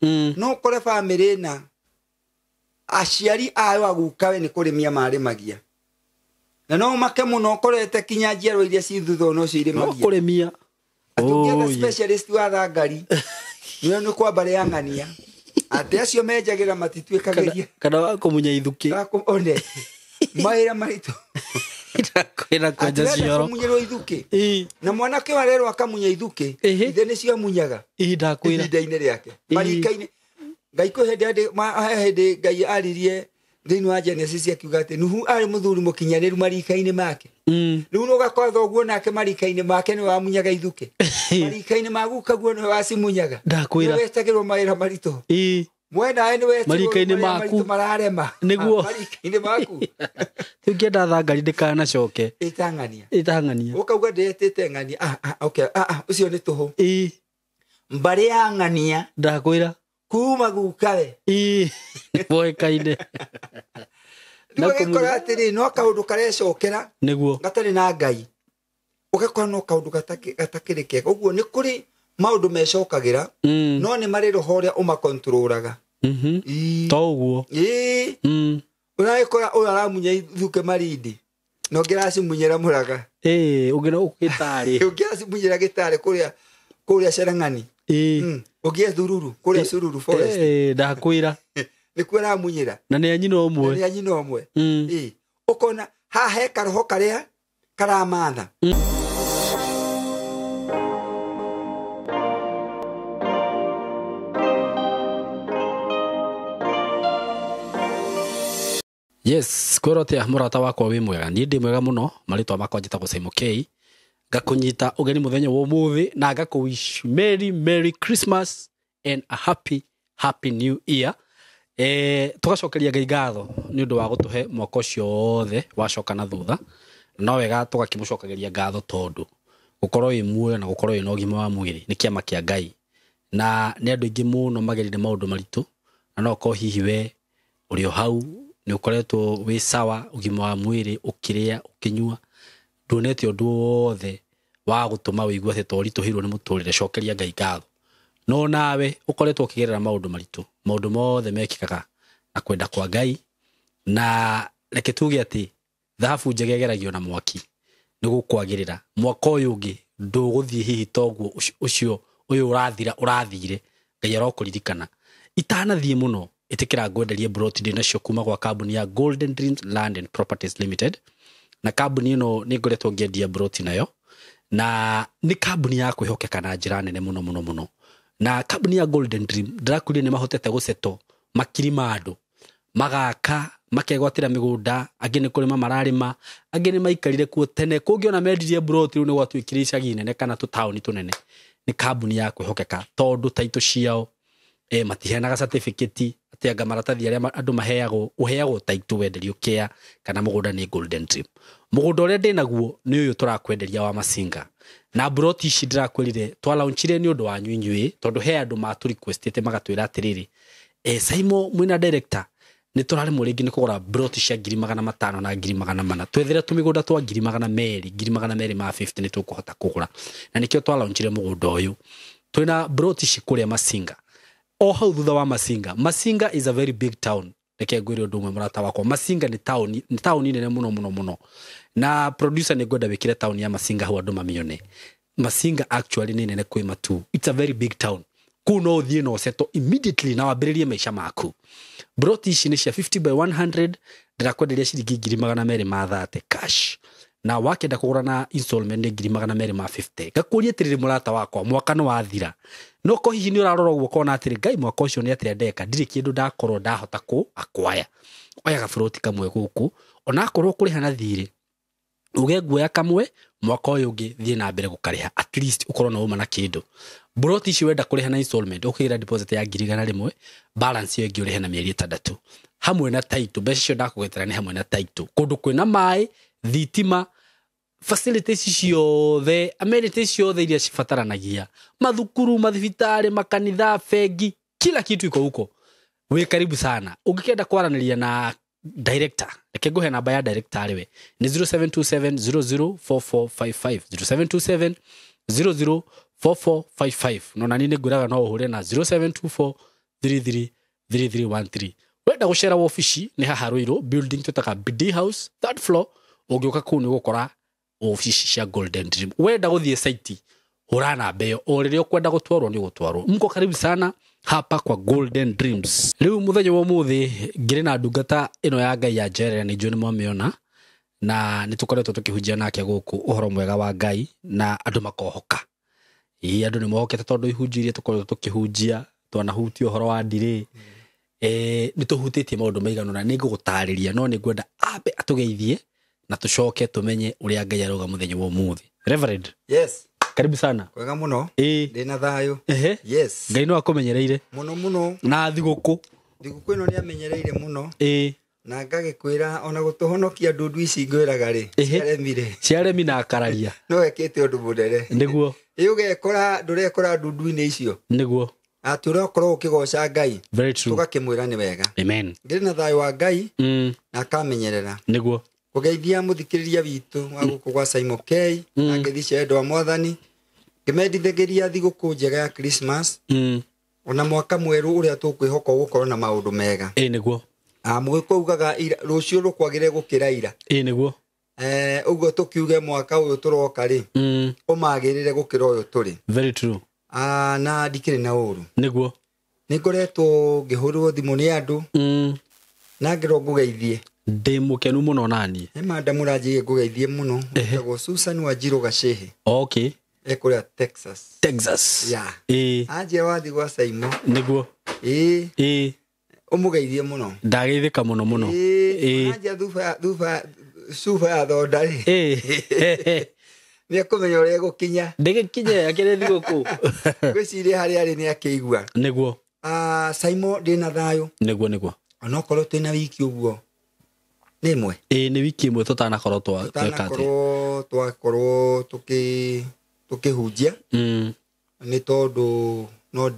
No ũkore bamĩrĩ na aciari ayo agukawe nĩ kũrĩmia marĩmagia na no make mũno ũkorete kinya njiarwa iria ci thutha ona ũcio No irĩmagia kũrĩmia. atĩ ũngĩetha Oh, yeah. specialist wa thangari nĩwe nĩ kwa mbarĩ ya ng'ania atĩ acio menjagĩra matituĩkagĩria Kana wa kũmunya ithukĩ. One mawĩra maritũ Kwĩna kwenja atĩ wenda cioro. kũmunyĩrwo ithukĩ Ĩĩ. na mwanake ũyũ arerwo akamunya ithukĩ Ĩhĩ. ithe nĩcio amunyaga Ĩĩ ndakwĩra. ihinda-inĩ rĩake Ĩĩ. marika-inĩ ngai kwĩ hĩndĩ ngai aririe thĩinĩ wa Genesis akiuga atĩ Nuhu arĩ mũthuri mũkinyanĩru marika-inĩ make. Rĩu no ũgakora thoguo nake marika-inĩ make nĩwe wamunyaga ithukĩ, marika-inĩ ma gukaguo nĩwe wacimunyaga. Ndakwĩra. Nĩwe wetagĩrwo mawĩra maritũ. Ĩĩ. Mwenawe nĩwe wetagĩrwo Marika-inĩ mawĩra maku. maritũ mararema. Nĩguo. Ah, marika-inĩ maku. Tũngĩenda thangari ndĩkanacoke. Ĩta ng'ania. Ĩta ng'ania. Ũkauga ndĩetĩte ng'ania. Ah, ah, okay. Ah, ah, ũcio nĩ tũhũ. Ĩĩ. Mbarĩ ya ng'ania Ndakwĩra. kuma gukawe. Ĩĩ. Moĩkaine. Rĩu ũgĩkora atĩrĩ no kaũndũ karecokera Nĩguo. gatarĩ na ngai, ũgakora no kaũndũ gatakĩrĩ kega. Ũguo nĩ kũrĩ maũndũ mecokagĩra no nĩ marĩ roho ũrĩa ũmakontrolaga. To ũguo. Ĩĩ. Ũragĩkora ũyũ aramunya ithukĩ Marindi na ũngĩ aracimunyĩra Mũraga. Ĩĩ, ũngĩ no gĩtarĩ. Ũngĩ aracimunyĩra gĩtarĩ kũrĩa Cherang'ani. Ĩĩ. Ũngĩ e Thururu kũrĩa Sururu forest. Ĩĩ, ndakwĩra. Nĩkuo aramunyĩra. Na nĩ a nyina ũmwe. Nĩ a nyina ũmwe. Ĩĩ. Ũkona haha he karoho karĩa karamatha. Yes, kwĩrwo atĩa mũrata wakwa wĩ mwega. Niĩ ndĩ mwega mũno, marĩtwa makwa njĩtagwo Simon K. Ngakũnyita ũgeni mũthenya wa ũmũthĩ na ngakũ wish merry merry Christmas and a happy happy new year. Tũgacokeria Ngai ngatho nĩ ũndũ wa gũtũhe mwaka ũcio wothe wacoka na thutha. No wega tũgakĩmũcokagĩria ngatho tondũ gũkorwo wĩ muoyo na gũkorwo wĩ na ũgima wa mwĩrĩ nĩ kĩama kĩa Ngai. Na nĩ andũ aingĩ mũno magerire maũndũ maritũ na no ũkorwo hihi we ũrĩ o hau nĩ ũkoretwo wĩ sawa ũgima wa mwĩrĩ ũkĩrĩa ũkĩnyua nduonete ũndũ wothe wa gũtũma wĩigue atĩ to ũritũhĩirwo nĩ mũtũrĩre. Cokeria Ngai ngatho. No nawe ũkoretwo ũkĩgerera maũndũ maritũ, maũndũ mothe mekĩkaga na kwenda kwa Ngai, na reke tuge atĩ thahabu njega ĩgeragio na mwaki nĩ gũkwagĩrĩra. Mwaka ũyũ ũngĩ ndũgũthiĩ hihi toguo ũcio ũyũ ũrathira ũrathire, Ngai arokũririkana. Itanathiĩ mũno ĩtĩkĩra ngwenderie broti ndĩ nacio kuma gwa kambuni ya Golden Dreams Land and Properties Limited. Na kambuni ĩno nĩ ngoretwo ngĩendia broti nayo, na nĩ kambuni ya kwĩhokeka na njĩra nene mũno mũno mũno. Na kambuni ya Golden Dream ndĩrakwĩrire nĩ mahotete gũceto makiri ma andũ, magaka makegwatĩra mĩgũnda, angĩ nĩ kũrĩma mararĩma, angĩ nĩ maikarire kuo tene. Kũngĩona mendirie broti rĩu nĩ gwatuĩkire icagi nene kana tũtaũni tũnene. Nĩ kambuni ya kwĩhokeka tondũ taitũ ciao matiheanaga certificate atĩ anga maratathi arĩa andũ maheagwo, ũheagwo taitũ wenderio kĩa kana mũgũnda nĩ Golden Dream. Mũgũnda ũrĩa ndĩnaguo nĩ ũyũ tũrakwenderia wa Masinga. Na broti ici ndĩrakwĩrire twalaunchire nĩ ũndũ wanyu inyuĩ tondũ he andũ matũ requestĩte magatwĩra atĩrĩrĩ, Saimo mwĩna director nĩ tũraremwo rĩngĩ nĩ kũgũra broti cia 500,000 na 400,000. Twethere tũmĩgũnda twa 200,000, 250,000 nĩ tũkũhota kũgũra. Na nĩkĩo twalaunchire mũgũnda ũyũ. Twĩna broti ici kũrĩa Masinga. O hau thutha wa Masinga. Masinga is a very big town. Reke ngwĩre ũndũ ũmwe mũrata wakwa. Masinga nĩ taũni, nĩ taũni nene mũno mũno mũno. Na producer nĩ ngwenda wĩkĩre taũni ya Masinga hau andũ mamĩone. Masinga actually nĩ nene kwĩ Matuu. It's a very big town. Kũu no ũthiĩ na ũsettle immediately na wambĩrĩrie maica maku. Broti ici nĩ cia 50 by 100, ndĩrakwenderia ciringi 230,000 cash. Na wakĩenda kũgũra na installment nĩ 250,000. Ngakũria atĩrĩrĩ mũrata wakwa, mwaka nĩ wathira. No ko hihi nĩ ũrarora ũguo ũkona atĩrĩ, Ngai mwaka ũcio nĩ atĩa ndeka, ndirĩ kĩndũ ndakorwo ndahota kũ acquire. Oya gaburoti kamwe gũkũ, onakorwo kũrĩha na thirĩ, uge nguoya kamwe, mwaka ũyũ ũngĩ thiĩ na mbere gũkarĩha, at least ũkorwo na ũma na kĩndũ. Broti ici wenda kũrĩha na installment, ũkĩgĩra deposit ya 100,000, balance ĩyo ĩngĩ ũrĩhe na mĩeri 6. Hamwe na title, mbeca icio ndakũgetera nĩ hamwe na title. Kũndũ kwĩna maĩ, thitima, facilities ciothe, amenities ciothe iria cibataranagia, mathukuru, mathibitarĩ, makanitha, bengi, kila kitu iko huko. Wĩ karibu sana. Ũngĩkenda kwaranĩria na director, reke ngũhe namba ya director arĩ we nĩ 0727 004455, 0727 004455. No nani nĩ ngwĩraga no ũhũre na 0724 33 3313. Wenda gũcera wobici nĩ haha Ruiru building twĩtaga BD House third floor. Ũngĩũka kũu nĩ ũgũkora obici cia Golden Dream. Wenda gũthiĩ site hũra namba ĩyo, o rĩrĩa ũkwenda gũtwarwo nĩ ũgũtwarwo. Mko karibu sana hapa kwa Golden Dreams. Rĩu mũthenya wa ũmũthĩ ngĩrĩ na ndungata ĩno ya Ngai ya Njerera, nĩ njũĩ nĩ mwamĩona, na nĩ tũkoretwo tũkĩhunjia nake gũkũ ũhoro mwega wa Ngai na andũ makohoka. Ĩĩ, andũ nĩ mohokete tondũ ihunjio iria tũkoretwo tũkĩhunjia twanahutia ũhoro wa ndirĩ. Nĩ tũhutĩtie maũndũ maigana ũna, nĩ ngũgũtarĩria, no nĩ ngwenda ambe atũgeithie na tũcoke tũmenye ũrĩa Ngai arauga mũthenya wa ũmũthĩ. Reverend. Yes. Karibu sana. Kwega mũno. Ĩĩ. Ndĩna thayũ. Ehe. Yes. Ngai no akũmenyereire. Mũno mũno. Na thigũkũ. Thigũkũ ĩno nĩ amenyereire mũno. Ĩĩ. Na ngagĩkwĩra ona gũtũhonokia ndundu ici ngwĩraga rĩ, ciaremire. Ciaremi na akararia. No ekĩte ũndũ mũnene. Nĩguo. Ĩ ũgekora ndũrekora ndundu-inĩ icio. Nĩguo. Atĩ ũrakorwo ũkĩgoca Ngai. Very true. Tũgakĩmwĩra nĩ wega. Amen. Ngĩrĩ na thayũ wa Ngai. Na akamenyerera. Nĩguo. Kũgeithia mũthikĩrĩria witũ wa gũkũ gwa Simon K. Na ngeithi cia wendo wa Mwathani. Ngĩmendithagĩria thigũkũ njega ya Christmas. Ona mwaka mwerũ ũrĩa tũkwĩhoka ũgũkorwo na maũndũ mega. Ĩĩ nĩguo. Mũgĩkũyũ ugaga rũciũ rũkwagĩre gũkĩra ira. Ĩĩ nĩguo. Ũguo tũkiuge mwaka ũyũ tũroka rĩ, ũmagĩrĩre gũkĩra ũyũ tũrĩ. Very true. Na ndikĩrĩ na ũru. Nĩguo. Nĩ ngoretwo ngĩhũrwo thimũ nĩ andũ. Na ngĩrwo ngũgeithie. Ndĩ mũkenu mũno naniĩ. Nĩ madam ũranjĩire ngũgeithie mũno. Etagwo Susan Wanjiru Gacehe. Okay. Ekũrĩa Texas. Texas. Yeah. Ĩĩ. Anjĩra wathiĩ gwa Simon. Nĩguo. Ĩĩ. Ĩĩ. Ũmũgeithie mũno. Ndageithĩka mũno mũno. Ĩĩ. Anjĩra thuba cuba ya thonda rĩ. Ĩĩ. Nĩ ekũmenya ũrĩa egũkinya. Ndĩgĩkinye akĩrĩ thigũkũ. Ngwĩciria harĩa arĩ nĩ akĩigua. Nĩguo. Simon ndĩna thayũ. Nĩguo nĩguo. Onokorwo twĩna wiki ũguo. Nĩ ĩmwe. Ĩĩ nĩ wiki ĩmwe tũtanakorwo tweka atĩ. Tũtanakorwo twakorwo tũkĩhunjia. Nĩ tondũ no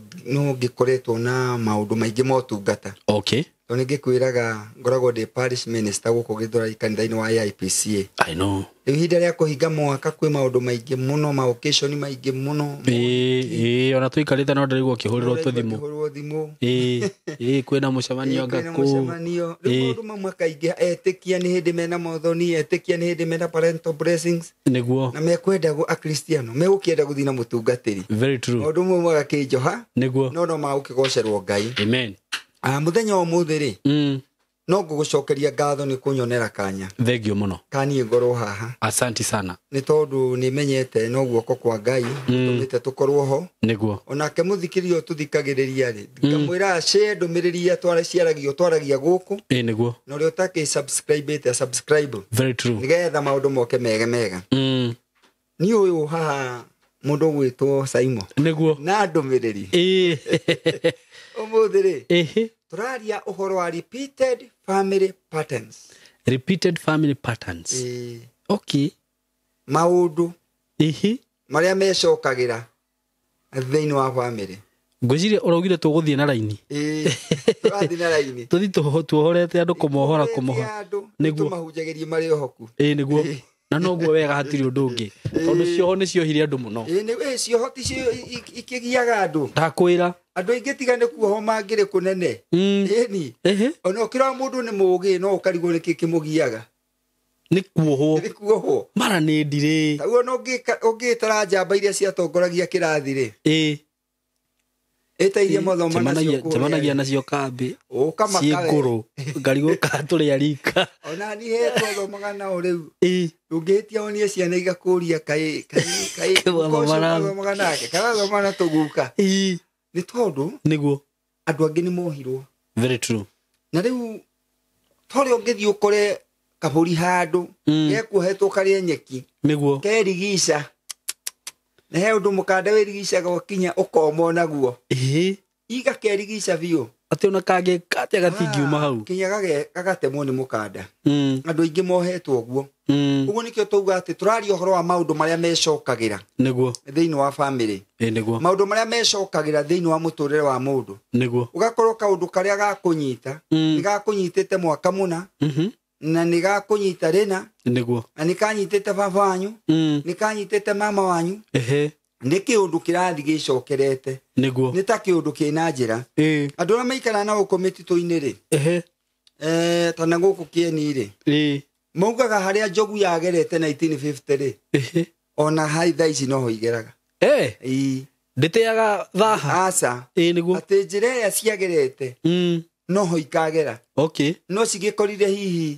ngĩkoretwo na maũndũ maingĩ ma ũtungata. Okay. Tondũ nĩ ngĩkwĩraga ngoragwo ndĩ parish minister gũkũ Gĩthũrai kanitha-inĩ wa AIPCA. I know. Rĩu ihinda rĩa kũhinga mwaka kwĩ maũndũ maingĩ mũno, ma occasion maingĩ mũno. Ĩĩ, ona tũikarĩte no ndĩraigua ũkĩhũrĩrwo tũthimũ. Ũkĩhũrĩrwo thimũ. Ĩĩ, ĩĩ, kwĩna mũcemanio Kwĩna ngakũ. mũcemanio. Rĩu maũndũ mamwe kaingĩ etĩkia nĩ hĩndĩ mena mothoni, etĩkia nĩ hĩndĩ mena parental blessings. Nĩguo. Na mekwenda akristiano megũkĩenda gũthiĩ na mũtungatĩri. Very true. Maũndũ mamwe magakĩnjoha. Nĩguo. No magũkĩgocerwo Ngai. Amen. Mũthenya wa ũmũthĩ rĩ, no ngũgũcokeria ngatho nĩ kũnyonera kanya. Thengio mũno. Kaniĩ ngorwo haha. Asante sana. Nĩ tondũ nĩ menyete no guoko kwa Ngai tũmĩte tũkorwo ho. Nĩguo. Onake mũthikĩrĩria ũtũthikagĩrĩria rĩ, ngamwĩra share ndũmĩrĩri iria ciaragio twaragia gũkũ. Ĩĩ nĩguo. Na ũrĩa ũtakĩ subscribe subscribe. Very true. Nĩgetha maũndũ moke mega mega. Niĩ ũyũ haha mũndũ ũgwĩtwo Simon. Nĩguo. Na ndũmĩrĩri. Ĩĩ. Ũmũthĩ rĩ, Ĩhĩ. tũraria ũhoro wa repeated family patterns. Repeated family patterns. Ĩĩ. Okay. Maũndũ Ĩhĩ. marĩa mecokagĩra thĩinĩ wa family. Ngwĩciria ũraugire tũgũthiĩ na raini. Ĩĩ, tũrathiĩ na raini. Tũthiĩ tuohorete andũ kũmohora kũmohora. Andũ Nĩguo. tũmahunjagĩrie marĩ ohoku. Ĩĩ nĩguo. Na noguo wega hatirĩ ũndũ ũngĩ. Tondũ cioho nĩ ciohire andũ mũno. Ĩĩ nĩ cioho ti cio ikĩgiaga andũ. Ndakwĩra. Andũ aingĩ tiga nĩ kuohwo mangĩrĩ kũnene. Ĩni. Ĩhĩ. Ona ũkĩrora mũndũ nĩ mũũgĩ no ũkarigwo nĩkĩ kĩmũgiaga. Nĩ kuohwo. Nĩ kuohwo. Mara nĩ ndirĩ. Taguo ona ũngĩtara njamba iria ciatongoragia kĩrathi rĩ. Ĩĩ. Ĩta iria mathoma nacio kũrĩa. Cemanagia nacio kambĩ. Ũkamaka we. Ciĩ ngũrũ. Ngarigwo kana tũrĩ a rika. Ona niĩ he twathomaga nao rĩu. Ĩĩ. Ũngĩhĩtia wonie ciana igakũria kaĩ kaĩ kaĩ Wathomaga na- wathomaga nake kaĩ wathomaga na tũguka. Ĩĩ. Nĩ tondũ Nĩguo. andũ angĩ nĩ mohirwo. Very true. Na rĩu torĩa ũngĩthiĩ ũkore kabũri handũ gekuohetwo karĩe nyeki Nĩguo. kerigica na he ũndũ mũkanda wĩrigicaga ũkinya ũkoma naguo. Ĩhĩ. Igakerigica biũ. Atĩ ona kangĩka atĩa gatingiuma hau. Kinya gagatemwo nĩ mũkanda. Andũ aingĩ mohetwo ũguo. Ũguo nĩkĩo tauga atĩ tũraria ũhoro wa maũndũ marĩa mecokagĩra Nĩguo. thĩinĩ wa family. Ĩĩ nĩguo. Maũndũ marĩa mecokagĩra thĩinĩ wa mũtũrĩre wa mũndũ. Nĩguo. Ũgakorwo kaũndũ karĩa gakũnyita nĩ gakũnyitĩte mwaka mũna na nĩ gakũnyita rĩna Nĩguo. na nĩ kanyitĩte baba wanyu nĩ kanyitĩte mama wanyu Ĩhĩ. Nĩ kĩũndũ kĩrathiĩ gĩcokerete. Nĩguo. Nĩ ta kĩũndũ kĩna njĩra. Ĩĩ. Andũ arĩa maikaraga na gũkũ mĩtitũ-inĩ rĩ, Ehe. ta na gũkũ kĩeni rĩ, Ĩĩ. maugaga harĩa njogu yagerete 1950 rĩ, Ehe. ona hai thaa ici noho igeraga. Eh. Ĩĩ. Ndĩtĩaga thaha. Aca. Ĩĩ nĩguo. Atĩ njĩra ĩrĩa ciagerete Mm. noho ikagera. Okay. No cigĩkorire hihi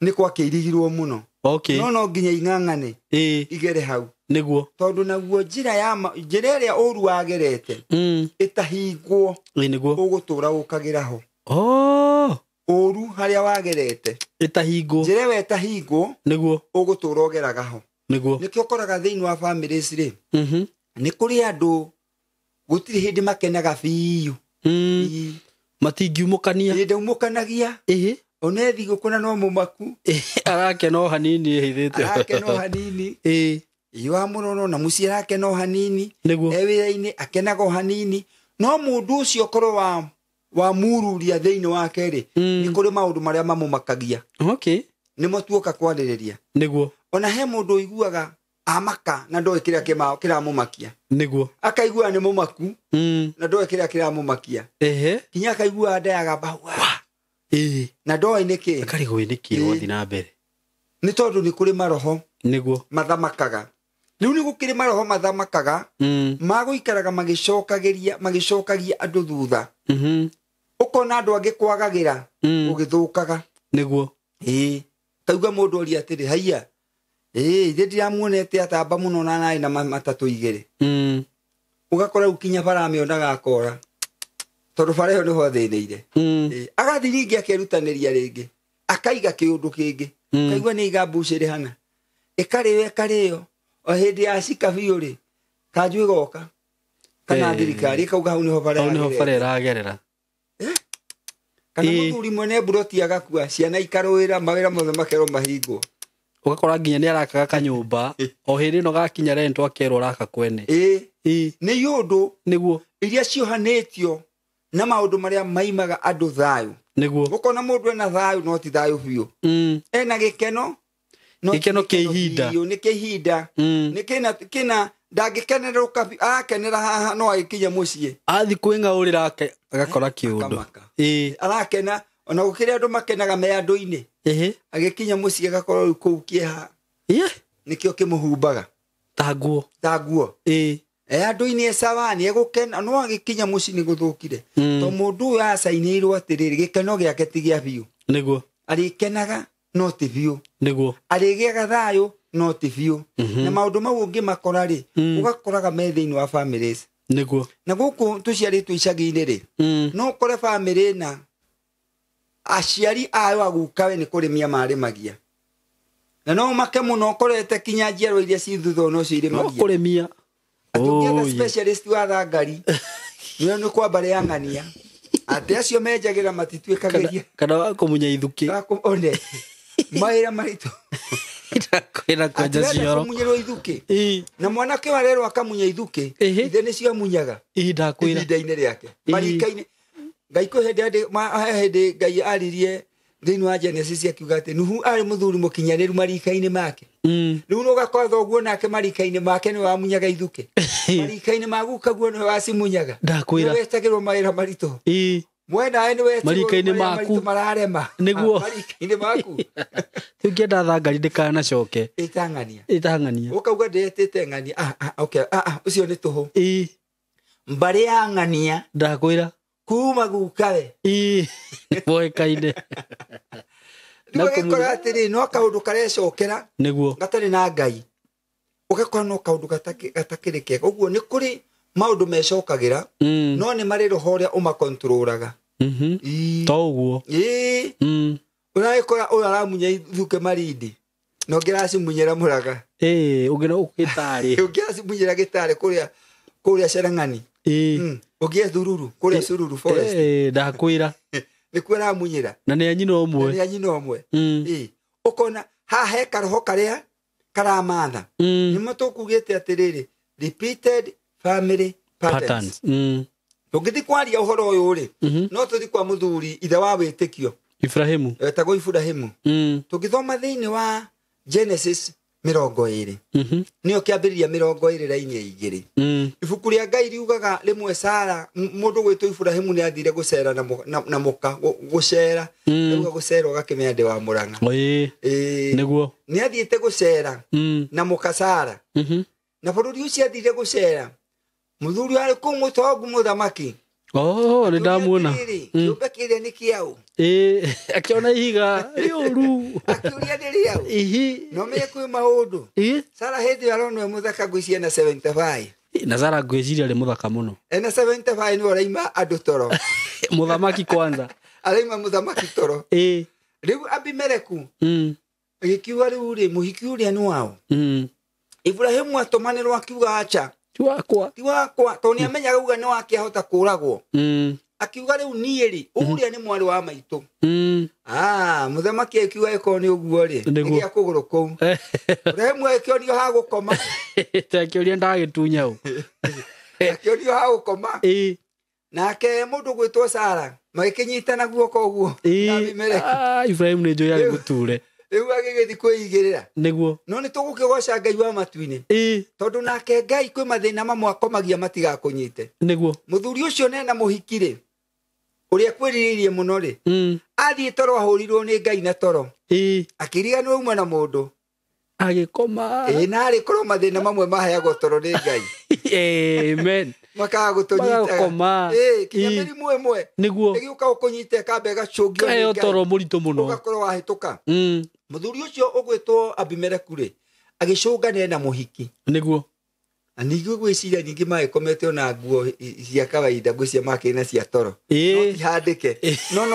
nĩ gwakĩirigirwo mũno. Okay. No no nginya ing'ang'ane Ĩĩ. igere hau. Nĩguo. Tondũ naguo njĩra ya njĩra ĩrĩa ũru wagerete Mm. ĩtahingwo Ĩĩ nĩguo. ũgũtũra ũkagĩra ho. Oh. Ũru harĩa wagerete Ĩtahingwo. njĩra ĩyo ĩtahingwo Nĩguo. ũgũtũra ũgeraga ho. Nĩguo. Nĩkĩo ũkoraga thĩinĩ wa families rĩ, Mhm. nĩ kũrĩ andũ gũtirĩ hĩndĩ makenaga biũ. Mm. Ĩĩ. Matingiumũkania. Hĩndĩ umũkanagia Ĩhĩ. ona thigũkũ na no mũmaku Arakena o hanini ĩhithĩte. arakena o hanini. Ĩĩ. Ĩĩ wamũrora ona mũciĩ arakena o hanini. Nĩguo. E wĩra-inĩ akenaga o hanini. No mũndũ ũcio korwo wa mururia thĩinĩ wake rĩ, Mm. nĩ kũrĩ maũndũ marĩa mamũmakagia. Okay. Nĩmo tuoka kwarĩrĩria. Nĩguo. Ona he mũndũ ũiguaga amaka na ndoĩ kĩrĩa kĩramũmakia. Nĩguo. Akaigua nĩ mũmaku Mm. na ndoĩ kĩrĩa kĩramũmakia. Ehe. Kinya akaigua nda yagamba wa Ĩĩ. na ndoĩ nĩkĩ. Akarigwo nĩ kĩ Ĩĩ. wathiĩ na mbere. Nĩ tondũ nĩ kũrĩ maroho Nĩguo. mathamakaga. Rĩu nĩ gũkĩrĩ maroho mathamakaga Mm. magũikaraga magĩcokagĩria magĩcokagia andũ thutha. Mhm. Ũkona andũ angĩ kwagagĩra Mm. gũgĩthũkaga. Nĩguo. Ĩĩ. Kaigua mũndũ oria atĩrĩ haiya. Ĩĩ ithe ndiramuonete atamba mũno na narĩ na matatũ igĩrĩ. Mm. Ũgakora rĩu kinya bara amĩonaga akora. Tondũ bara ĩyo nĩho athĩnĩire. Mm. Ĩĩ. Agathiĩ ningĩ akerutanĩria rĩngĩ. Akaiga kĩũndũ kĩngĩ. Mm. Kaigua nĩ aiga mbucĩrĩ hana. Ĩkarĩo ĩkarĩo. O hĩndĩ ya cika biũ rĩ, kanjũ ĩgoka. Kana Ĩĩ. thirikari ĩkauga hau nĩho bara Hau nĩho yagerete. bara ĩragerera. Kana Ĩĩ. mũthuri mwene mburoti agakua, ciana ikarũĩra, mawĩra mothe makerwo mahingwo. Ũgakora nginya nĩ arakaga kanyũmba o hĩndĩ ĩno gakinya rent akerwo ũraka kwene. Ĩĩ. Ĩĩ. Nĩ iũndũ Nĩguo. iria ciohanĩtio na maũndũ marĩa maimaga andũ thayũ. Nĩguo. Ũkona mũndũ ena thayũ no ti thayũ biũ. Mm. Ena gĩkeno no ti Gĩkeno kĩa ihinda. biũ, nĩ kĩa ihinda. Mm. Nĩ kĩna ndangĩkenerũka biũ, arakenera haha no agĩkinya mũciĩ. Athiĩ kwĩng'aũrĩra agakora kĩũndũ. Akamaka. Ĩĩ. Arakena ona gũkĩrĩ andũ makenaga me andũ-inĩ. Ĩhĩ. Agĩkinya mũciĩ agakorwo rĩu kũu kĩeha Ĩĩ. nĩkĩo kĩmũhumbaga Ta nguo. ta nguo. Ĩĩ. E andũ-inĩ e sawa nĩ egũkena no agĩkinya mũciĩ nĩ gũthũkire. Mm. To mũndũ ũyũ acainĩirwo atĩrĩrĩ gĩkeno gĩake ti gĩa biũ. Nĩguo. Arĩkenaga no ti biũ. Nĩguo. Arĩgĩaga thayũ no ti biũ. Mhm. Na maũndũ mau ũngĩmakora rĩ, Mm. ũgakoraga me thĩinĩ wa families. Nĩguo. Na gũkũ tũciarĩtwo icagi-inĩ rĩ, Mm. no ũkore bamĩrĩ na aciari ayo agukawe nĩ kũrĩmia marĩmagia. Na no ũmake mũno ũkorete kinya njiarwa iria ci thutha onocio No irĩmagia. kũrĩmia. Atĩ ũngĩetha Oh, yeah. specialist wa thangari nĩwe nĩ kwa mbarĩ ya ng'ania. Atĩ acio menjagĩra matituĩkagĩria. Kana wa kũmunya ithukĩ. One mawĩra maritũ. Kwĩna kwenja Atĩ wenda cioro. kũmunyĩrwo ithukĩ. Ĩĩ. Na mwanake ũyũ arerwo akamunya ithukĩ, Ĩhĩ. ithe nĩcio amunyaga Ĩĩ ndakwĩra. ihinda-inĩ rĩake. Ĩĩ. Marika-inĩ. Ngai kwĩ hĩndĩ hĩndĩ Ngai aririe thĩinĩ wa Genesis akiuga atĩ Nuhu arĩ mũthuri mũkinyanĩru marika-inĩ make. Mm. Rĩu ũgakora thoguo nake marika-inĩ make nĩwe wamunyaga ithukĩ. Marika-inĩ ma gukaguo nĩwe wacimunyaga. Ndakwĩra. Nĩwe wetagĩrwo mawĩra maritũ. Ĩĩ. Mwenawe nĩwe wetagĩrwo Marika-inĩ mawĩra maku. maritũ mararema. Nĩguo. Marika-inĩ maku. Tũngĩenda thangari ndĩkanacoke. Ĩta ng'ania. Ĩta ng'ania. Ũkauga ndĩretĩte ng'ania. Okay. Ũcio nĩ tũhũ. Ĩĩ. Mbarĩ ya ng'ania Ndakwĩra. kuma gukawe. Ĩĩ. Moĩkaine. Rĩu ũgĩkora atĩrĩ no kaũndũ karecokera Nĩguo. gatarĩ na Ngai. Ũgakora no kaũndũ gatakĩrĩ kega. Ũguo nĩ kũrĩ maũndũ mecokagĩra Mm. no nĩ marĩ roho ũrĩa ũmakontrolaga. Mhm. Ĩĩ. To ũguo. Ĩĩ. Mm. Ũragĩkora ũyũ aramunya ithukĩ Malindi na ũngĩ aracimunyĩra Mũraga. Ĩĩ, ũngĩ no gĩtarĩ. Ũngĩ aracimunyĩra gĩtarĩ kũrĩa Cherang'ani. Ĩĩ. Ũngĩ e Thururu kũrĩa Sururu forest. Ĩĩ, ndakwĩra. Nĩkuo aramunyĩra. Na nĩ a nyina ũmwe. Nĩ a nyina ũmwe. Mm. Ĩĩ. Ũkona haha he karoho karĩa karamatha. Mm. Nĩmo tũkugĩte atĩrĩrĩ repeated family patterns. Patterns. Mm. Tũngĩthiĩ kwaria ũhoro ũyũ rĩ, Mhm. no tũthiĩ kwa mũthuri ithe wa wĩtĩkio Ibrahimu. etagwo Ibrahimu. Mm. Tũngĩthoma thĩinĩ wa Genesis 20. Nĩyo kĩambĩrĩria 20 raini ya 2. Ibuku rĩa Ngai riugaga rĩmwe Sara mũndũ gwĩtwo Iburahĩmu nĩ athire gũcera na mũka gũcera. Rĩu gũcera ũgakĩmenya ndĩ wa Mũrang'a. Ĩĩ. Nĩguo. Nĩ athiĩte gũcera na mũka Sara. Na bũrũri ũcio athire gũcera. Mũthuri arĩ kũu mũtongu mũthamaki. Oh, nĩ ndamuona. Kĩũmbe kĩrĩa nĩ kĩaũ. Ĩĩ, akĩona ihiga rĩũru. Akĩũria nĩ rĩaũ. Ihi. No menye kwĩ maũndũ. Ĩĩ. Sara hĩndĩ ĩyo aronwo e mũthaka ngwĩciria na 75. Na Sara ngwĩciria arĩ mũthaka mũno. Ena 75 nĩwe ũraima andũ toro. Mũthamaki kwanza. Araima mũthamaki toro. Ĩĩ. Rĩu Abimeleku. Agĩkiuga rĩu rĩ mũhiki ũrĩa nĩ wao. Iburahĩmu atũmanĩrwo akiuga acha. Ti wakwa. Ti wakwa tondũ nĩ amenyaga uga nĩ wake ahota kũragwo. Akiuga rĩu niĩ rĩ ũrĩa nĩ mwarĩ wa maitũ. Mũthamaki akiuga ĩkorwo nĩ ũguo rĩ Nĩguo. nĩ gĩa kũgũrũ kũu. Iburahĩmu agĩkĩonio ha gũkoma. Akĩũria ndagĩtunya ũ. Akĩonio ha gũkoma. Ĩĩ. Nake mũndũ gwĩtwo Sara magĩkĩnyitana guoko ũguo. Na Abimeleku. Ibrahim nĩ njũĩ arĩ mũture. Rĩu agĩgĩthiĩ kwĩigĩrĩra. Nĩguo. No nĩ tũgũkĩgoca Ngai wa matu-inĩ. Ĩĩ. Tondũ nake Ngai kwĩ mathĩna mamwe akomagia matigakũnyite. Nĩguo. Mũthuri ũcio nena mũhiki rĩ ũrĩa kwĩrirĩirie mũno rĩ athiĩ toro ahũrirwo nĩ Ngai na toro. Ĩĩ. Akĩriganĩrwo auma na mũndũ. Agĩkoma. Ĩĩ, na arĩ korwo mathĩna mamwe maheagwo toro nĩ Ngai. Amen. Makaga gũtũnyitaga. Magakoma. Ĩĩ, kinya Ĩĩ. mĩrimũ ĩmwe. Nĩguo. Ĩgĩũka gũkũnyita ĩkamba ĩgacũngio nĩ Kaheo Ngai. toro mũritũ mũno. Ũgakorwo wahĩtũka. Mũthuri ũcio ũgwĩtwo Abimeleku rĩ agĩcũnga nena mũhiki. Nĩguo. Na ningĩ gwĩciria ningĩ magĩkomete ona nguo cia kawaida ngwĩciria makĩrĩ na cia toro. Ĩĩ. No ti handĩke. No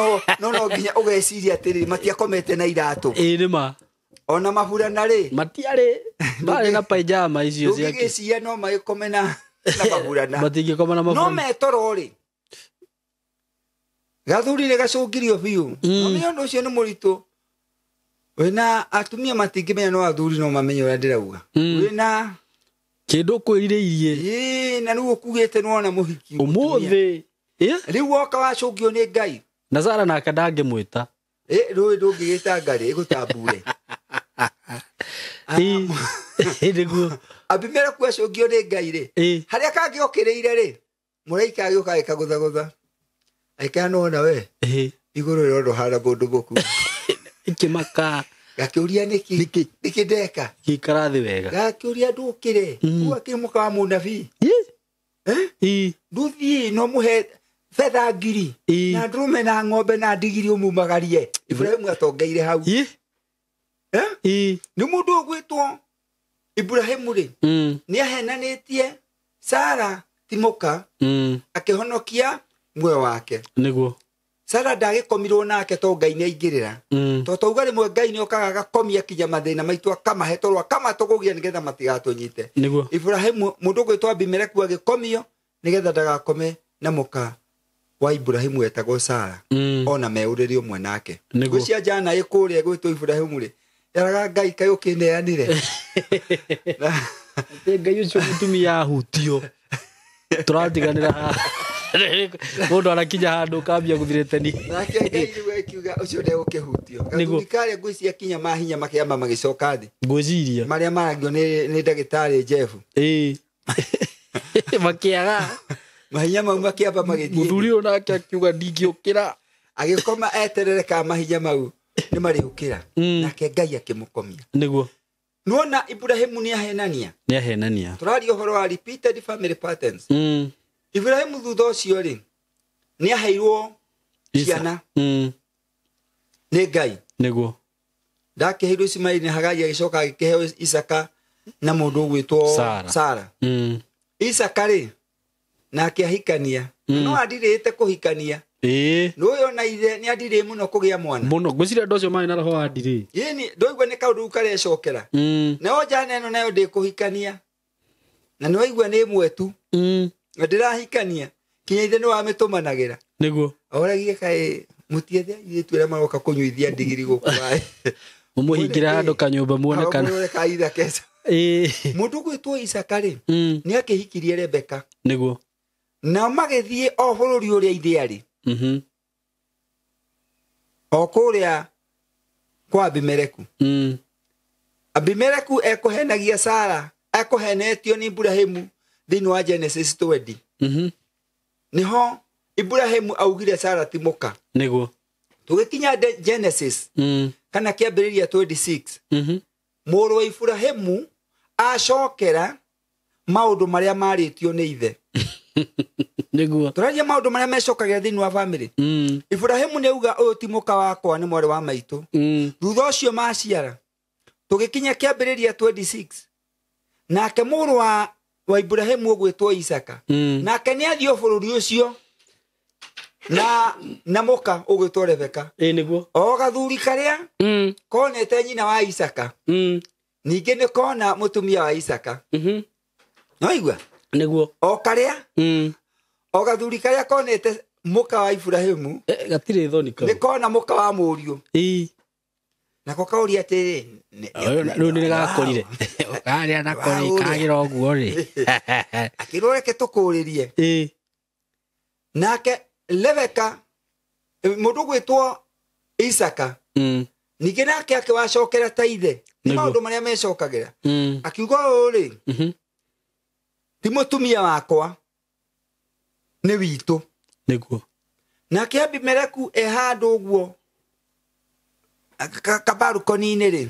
no nginya ũgeciria atĩrĩrĩ matiakomete na iratũ. Ĩĩ nĩ ma. Ona maburana rĩ. Matiarĩ. Marĩ na pajama icio ciake. Ndũngĩgĩciria no magĩkome na maburana. Matingĩkoma na maburana. No metoro rĩ. Gathuri nĩ gacũngirio biũ. No nĩ ũndũ ũcio nĩ mũritũ. Wĩna atumia matingĩmenya no athuri no mamenye ũrĩa ndĩrauga. Wĩna kĩndũ kwĩrirĩirie. Ĩĩ, na rĩu ũkugĩte nĩwona mũhiki. Ũmũthĩ. Ĩĩ? Rĩu woka wacũngio nĩ Ngai. Na Sara nake ndangĩmwĩta. Ĩĩ, rũĩ ndũngĩgĩta Ngai ĩgũtambure. Ĩĩ. Nĩguo. Abimeleku acũngio nĩ Ngai rĩ. Ĩĩ. Harĩa kangĩokĩrĩire rĩ, mũraika agĩũka agĩkagũthagũtha. Agĩkĩra nĩwona we. Ĩĩ. Igũrũ rĩrondo hana mũndũ mũku. Ĩkĩmaka. Gakĩũria nĩkĩ? Nĩkĩ? Nĩkĩ ndeka? Gĩikara thĩ wega. Gakĩũria ndũkĩre. Kũu akĩrĩ mũka wa mũnabii. Ĩĩ. Ndũthiĩ no mũhe betha 1000. Ĩĩ. Na ndũrũme na ng'ombe na ndigiri ũmumagarie. Iburahĩmu atongeire hau. Ĩĩ. Ĩĩ. Nĩ mũndũ ũgwĩtwo Iburahĩmu rĩ, nĩ ahenanĩtie Sara ti mũka, akĩhonokia muoyo wake. Nĩguo. Sara ndagĩkomirwo nake tondũ Ngai nĩ aingĩrĩra. Tondũ tauga rĩmwe Ngai nĩ okaga agakomia kinya mathĩna maitũ akamahe toro akamatũgũgia nĩgetha matigatũnyite. Nĩguo. Iburahĩmu mũndũ ũgwĩtwo Abimeleku agĩkomio nĩgetha ndagakome na mũka wa Iburahĩmu etagwo Sara. Ona me ũrĩrĩ ũmwe nake. Nĩguo. Ngwĩciria njana ĩ kũrĩa ĩgwĩtwo Iburahĩmu rĩ, yaraga Ngai kaĩ ũkĩneanire. Ngai ũcio mũtumia ahutio. Tũratiganĩra haha. Mũndũ arakinya handũ kambia gũthirĩtani. Nake Ngai rĩu akiuga ũcio ndegũkĩhutio. Nĩguo. Gathuri karĩa ngwĩciria kinya mahinya makĩamba magĩcoka thĩ. Ngwĩciria. Marĩa maragio nĩ ndagĩtarĩ Jeff. Ĩĩ. Makĩaga. Mahinya mau makĩamba magĩthiĩ. Mũthuri ũyũ nake akiuga ndingĩũkĩra. Agĩkoma eterere kana mahinya mau nĩ marĩũkĩra. Nake Ngai akĩmũkomia. Nĩguo. Nĩwona Iburahĩmu nĩ ahenania. Nĩ ahenania. Tũraria ũhoro wa repeated family patterns. Iburahĩmu thutha ũcio rĩ, nĩ aheirwo ciana nĩ Ngai. Nĩguo. Ndakĩheirwo Ismaili na Hagai agĩcoka agĩkĩheo Isaka na mũndũ ũgwĩtwo Sara. Sara. Isaka rĩ, nake ahikania. No andirĩte kũhikania. Ĩĩ. Nĩũĩ ona ithe nĩ andirĩ mũno kũgĩa mwana. Mũno. Ngwĩciria andũ acio marĩ na roho wa ndirĩ. Ĩni, ndũigua nĩ kaũndũ kau karecokera. Nayo njana ĩno nayo ndĩkũhikania. Na nĩwaigua nĩ ĩmwe tu. Na ndĩrahikania. Kinya ithe nĩwamĩtũmanagĩra. Nĩguo. Oragie kaĩ mũtiethe airĩtu arĩa maroka kũnyuithia ndigiri gũkũ maĩ. Mũmũhingĩre handũ kanyũmba muone kana. Mũrore ka ithe keca. Ĩĩ. Mũndũ ũgwĩtwo Isaka rĩ, nĩ akĩhikirie Rebeka. Nĩguo. Nao magĩthiĩ o bũrũri ũrĩa ithe arĩ. O kũrĩa kwa Abimeleku. Abimeleku ekũhenagia Sara, ekũhenetio nĩ Ibrahimu thĩinĩ wa Genesis 20. Niho Ibrahimu augire Sara ti mũka. Nĩguo. Tũgĩkinya Genesis kana kĩambĩrĩria 26. Mũrũ wa Ibrahimu acokera maũndũ marĩa marĩtio nĩ ithe. Nĩguo. Tũraria maũndũ marĩa mecokagĩra thĩinĩ wa family. Ibrahimu nĩ auga ũyũ ti mũka wakwa, nĩ mwarĩ wa maitũ. Thutha ũcio maciara tũgĩkinya kĩambĩrĩria 26. Nake mũrũ wa Ibrahimu ũgwĩtwo Isaka. Nake nĩ athiĩ bũrũri ũcio na mũka ũgwĩtwo Rebeka. Ĩ nĩguo. O gathuri karĩa konete nyina wa Isaka. Ningĩ nĩ kona mũtumia wa Isaka. No igua? Nĩguo. O karĩa? O gathuri karĩa konete mũka wa Ibrahimu. Gatirĩ thoni kau. Nĩ kona mũka wa mũriũ. Ĩ. Nako kauria atĩrĩ, rĩu nĩ gakorire. Karĩa nako rĩ, kagĩra ũguo rĩ. Akĩrwo reke tũkũrĩrie. Ĩ. Nake Rebeka mũndũ gwĩtwo Isaka. Ningĩ nake akĩwacokera ta ithe. Nĩ maũndũ marĩa mecokagĩra. Akiuga ũũ rĩ, ti mũtumia wakwa, nĩ witũ. Nĩguo. Nake Abimeleku e handũ ũguo kabarukoni-inĩ rĩ,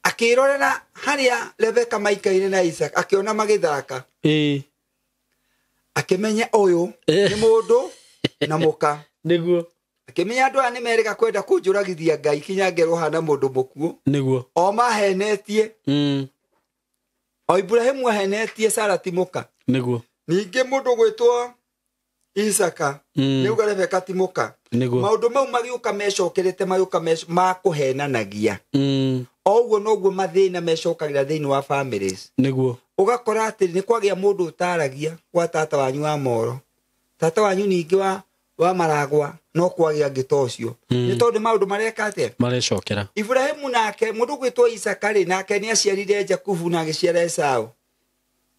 akĩrorera harĩa Rebeka maikaire na Isaka, akĩona magĩthaka. Ĩ. Akĩmenya ũyũ nĩ mũndũ na mũka. Nĩguo. Akĩmenya andũ aya nĩ merĩga kwenda kũnjũragithia Ngai kinya ngerwo hana mũndũ mũkuũ. Nĩguo. O mahenetie. O Ibrahimu ahenetie Sara ti mũka. Nĩguo. Ningĩ mũndũ gwĩtwo Isaka nĩ uga Rebeka ti mũka. Nĩguo. Maũndũ mau magĩũka mecokerete, magĩũka makũhenanagia. O ũguo noguo mathĩna mecokagĩra thĩinĩ wa families. Nĩguo. Ũgakora atĩ nĩ kwagĩa mũndũ ũtaragia gwa tata wanyu wa Moro, tata wanyu ningĩ wa Maragwa, no kwagĩa angĩ ta ũcio. Nĩ tondũ maũndũ mareka atĩa? Marecokera. Ibrahimu nake mũndũ gwĩtwo Isaka rĩ, nake nĩ aciarire Jakubu na agĩciara Esau.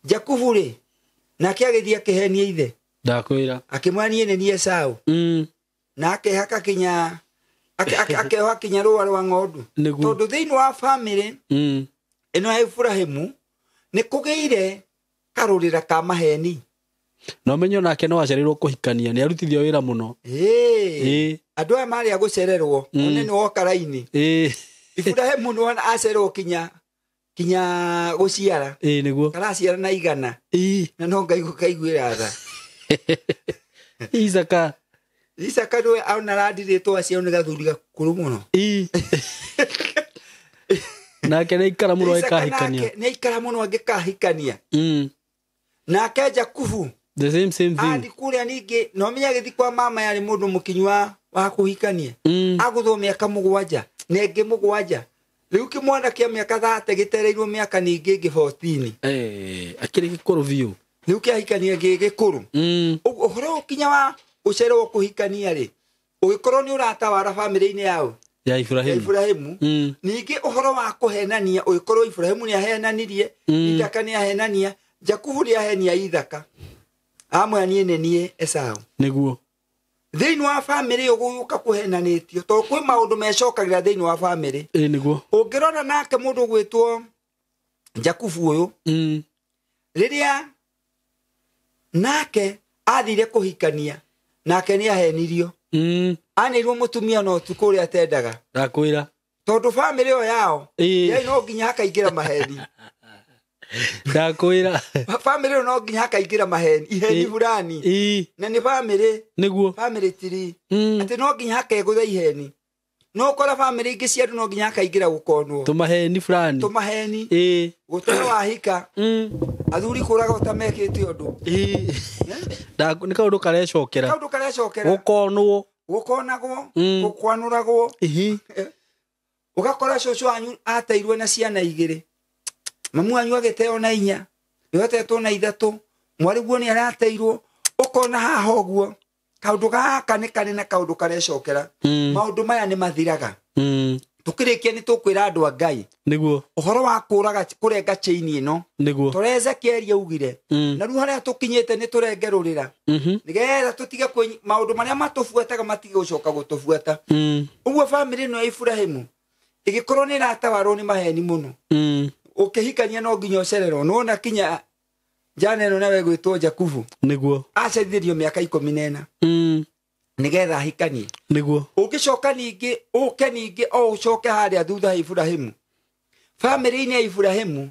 Jakubu rĩ, nake agĩthiĩ akĩhenia ithe. Ndakwĩra. Akĩmwĩra niĩ nĩ niĩ Esau. Na akehaka kinya, akeoha kinya rũa rwa ng'ondu. Nĩguo. Tondũ thĩinĩ wa family ĩno ya Ibrahimu nĩ kũgĩire karũrĩra ka maheni. Na ũmenye nake no acererwo kũhikania, nĩ arutithio wĩra mũno. Ĩ. Andũ aya marĩ a gũcererwo, one nĩ woka raini. Ĩ. Ibrahimu nĩ wona acererwo kinya gũciara. Ĩ nĩguo. Karaciara na igana. Ĩ. Na no Ngai gũkaiguĩra tha. Isaka. Isaka nĩwe ona arandirĩtwo aciarwo nĩ gathuri gakũrũ mũno. Ĩ. Nake nĩ aikara mũno Isaka angĩkahikania. nake nĩ aikara mũno angĩkahikania. Nake Jakubu The same thing. Athi kũrĩa ningĩ, no menya agĩthiĩ kwa mama yarĩ mũndũ mũkinyu wa kũhikania. Agũthwo mĩaka 7 na ĩngĩ 7. Rĩu kĩmwana kĩa mĩaka 30 gĩtereirwo mĩaka ningĩ ĩngĩ 14. Akĩrĩ gĩkũrũ biũ. Rĩu kĩahikania gĩ gĩkũrũ. Ũhoro ũkinya wa ũcererwo kũhikania rĩ, ũgĩkorwo nĩ ũratawara bamĩrĩ-inĩ yao. Ya Ibrahimu. Ya Ibrahimu. Ningĩ ũhoro wa kũhenania, ũgĩkorwo Ibrahimu nĩ ahenanirie, Ithaka nĩ ahenania, Jakubu nĩ ahenia Ithaka. Amwe niĩ nĩ niĩ Esau. Nĩguo. Thĩinĩ wa bamĩrĩ ũgũka kũhenanĩtio, tondũ kwĩ maũndũ mecokagĩra thĩinĩ wa bamĩrĩ. Ĩ nĩguo. Ũngĩrora nake mũndũ ũgwĩtwo Jakubu ũyũ, rĩrĩa nake athire kũhikania, nake nĩ ahenirio. Anĩirwo mũtumia no ũtukũ ũrĩa atendaga. Ndakwĩra. Tondũ bamĩrĩ ĩyo yao, yarĩ no nginya hakaingĩra maheni. Ndakwĩra. Bamĩrĩ ĩyo no nginya hakaingĩra maheni, iheni fulani. Na nĩ bamĩrĩ. Nĩguo. Bamĩrĩ tiri. Atĩ no nginya hakegũtha iheni. No ũkora bamĩrĩ ingĩ cia andũ no nginya hakaingĩra gũkonwo. Tũmaheni fulani. Tũmaheni. Gũtũra wahika. Athuri kũraga ũtamekĩte ũndũ. Nĩ kaũndũ karecokera. Kaũndũ karecokera. Gũkonwo. Gũkonagwo, gũkwanũragwo. Ũgakora cũcũ wanyu ateirwo na ciana 2. Mamu wanyu agĩteo na 4, nĩwe atetwo na 3, mwarĩ guo nĩ arateirwo. Ũkona haha ũguo kaũndũ gaka nĩ karĩ na kaũndũ karecokera. Maũndũ maya nĩ mathiraga. Tũkĩrĩkia nĩ tũkwĩra andũ a Ngai. Nĩguo. Ũhoro wa kũraga kũrenga chain ĩno. Nĩguo. Tũrĩa Ezekiel augire. Na rĩu harĩa tũkinyĩte nĩ tũrenge rũrĩra. Nĩgetha tũtige maũndũ marĩa matũbuataga matige gũcoka gũtũbuata. Ũguo bamĩrĩ ĩno ya Ibrahimu Ĩgĩkorwo nĩ ĩratawarwo nĩ maheni mũno. Ũkĩhikania no nginya ũcererwo. Nĩwona kinya njana ĩno nawe gwĩtwo Jakubu. Nĩguo. Acerithĩrio mĩaka 14. Nĩgetha ahikanie. Nĩguo. Ũngĩcoka ningĩ ũke ningĩ o ũcoke harĩa thutha ha Iburahĩmu. Bamĩrĩ-inĩ ya Iburahĩmu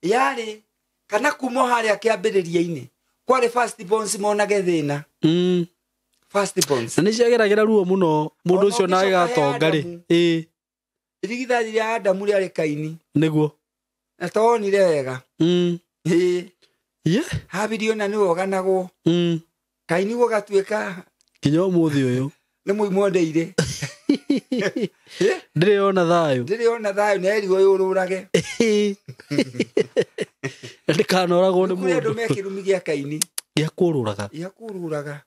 yarĩ kana kuma harĩa kĩambĩrĩria-inĩ kwarĩ first borns monage thĩna. First borns. Na nĩ ciageragĩra ruo mũno mũndũ ũcio na agatonga rĩ. Ĩĩ. Irigithathi rĩa Adamu rĩarĩ Kaini. Nĩguo. Na tonire wega. Ĩĩ. Ye. Habili ona nĩwe ũganagwo. Kaini gũgatuĩka kinya ũmũthĩ ũyũ nĩ mũimwo ndeire. Ndĩrĩ ona thayũ. Ndĩrĩ ona thayũ na erirwo yũrũrage. Ndĩkanoragwo nĩ Kũrĩ andũ mũndũ. me kĩrumi gĩa Kaini. Gĩa kũrũraga. Gĩa kũrũraga.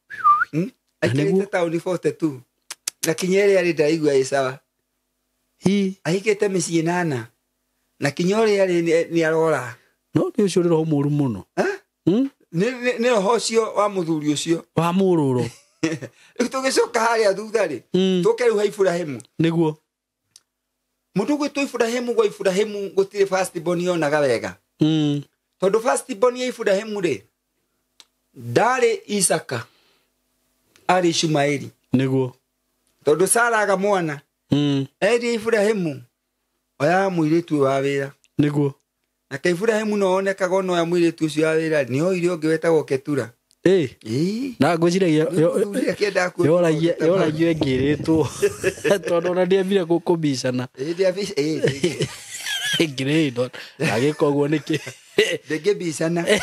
Aikarĩte taũni 42. Na kinya ĩrĩa arĩ ndaraigua ĩ sawa. Ahikĩte mĩciĩ 8. Na kinya ũrĩa arĩ nĩ arora. No nĩ ũcio nĩ roho mũru mũno. Nĩ roho ũcio wa mũthuri ũcio. Wa mũrũrũ. Rĩu tũgĩcoka harĩa thutha rĩ, tũke rĩu ha Iburahĩmu. Nĩguo. Mũndũ ũgwĩtwo Iburahĩmu gwa Iburahĩmu gũtirĩ first born yonaga wega. Tondũ first born ya Iburahĩmu rĩ, ndarĩ Isaka, arĩ Ishumaeli. Nĩguo. Tondũ Sara aga mwana, erire Iburahĩmu, oya mũirĩtu wa wĩra. Nĩguo. Nake Iburahĩmu no onekaga ona oya mũirĩtu ũcio wa wĩra, nĩ oire ũngĩ wetagwo Ketura. Ĩĩ. Na ngwĩciragia yoragio ĩngĩrĩtwo tondũ ona ndiambire kũbicana. Ĩngĩrĩtwo agĩka ũguo nĩkĩ? Ndĩngĩbicana.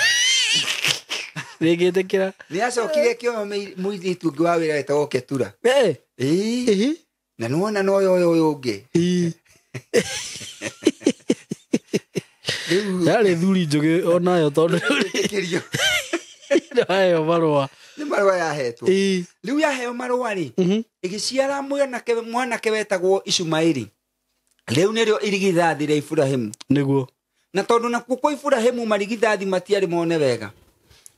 Ndĩngĩtĩkĩra. Nĩ acokire akĩoya mũirĩtu ũngĩ wa wĩra wetagwo Ketura. Ĩĩ. Na nĩwona no oya ũyũ ũngĩ. Yarĩ thuri njũgĩ onayo tondũ nĩwaheo marũa. Nĩ marũa yahetwo. Rĩu yaheo marũa rĩ, ĩgĩciara mwanake wetagwo Ishumaeli. Rĩu nĩrĩo irigithathi rĩa Iburahĩmu. Nĩguo. Na tondũ nakuo kwa Iburahĩmu marigithathi matiarĩ mone wega.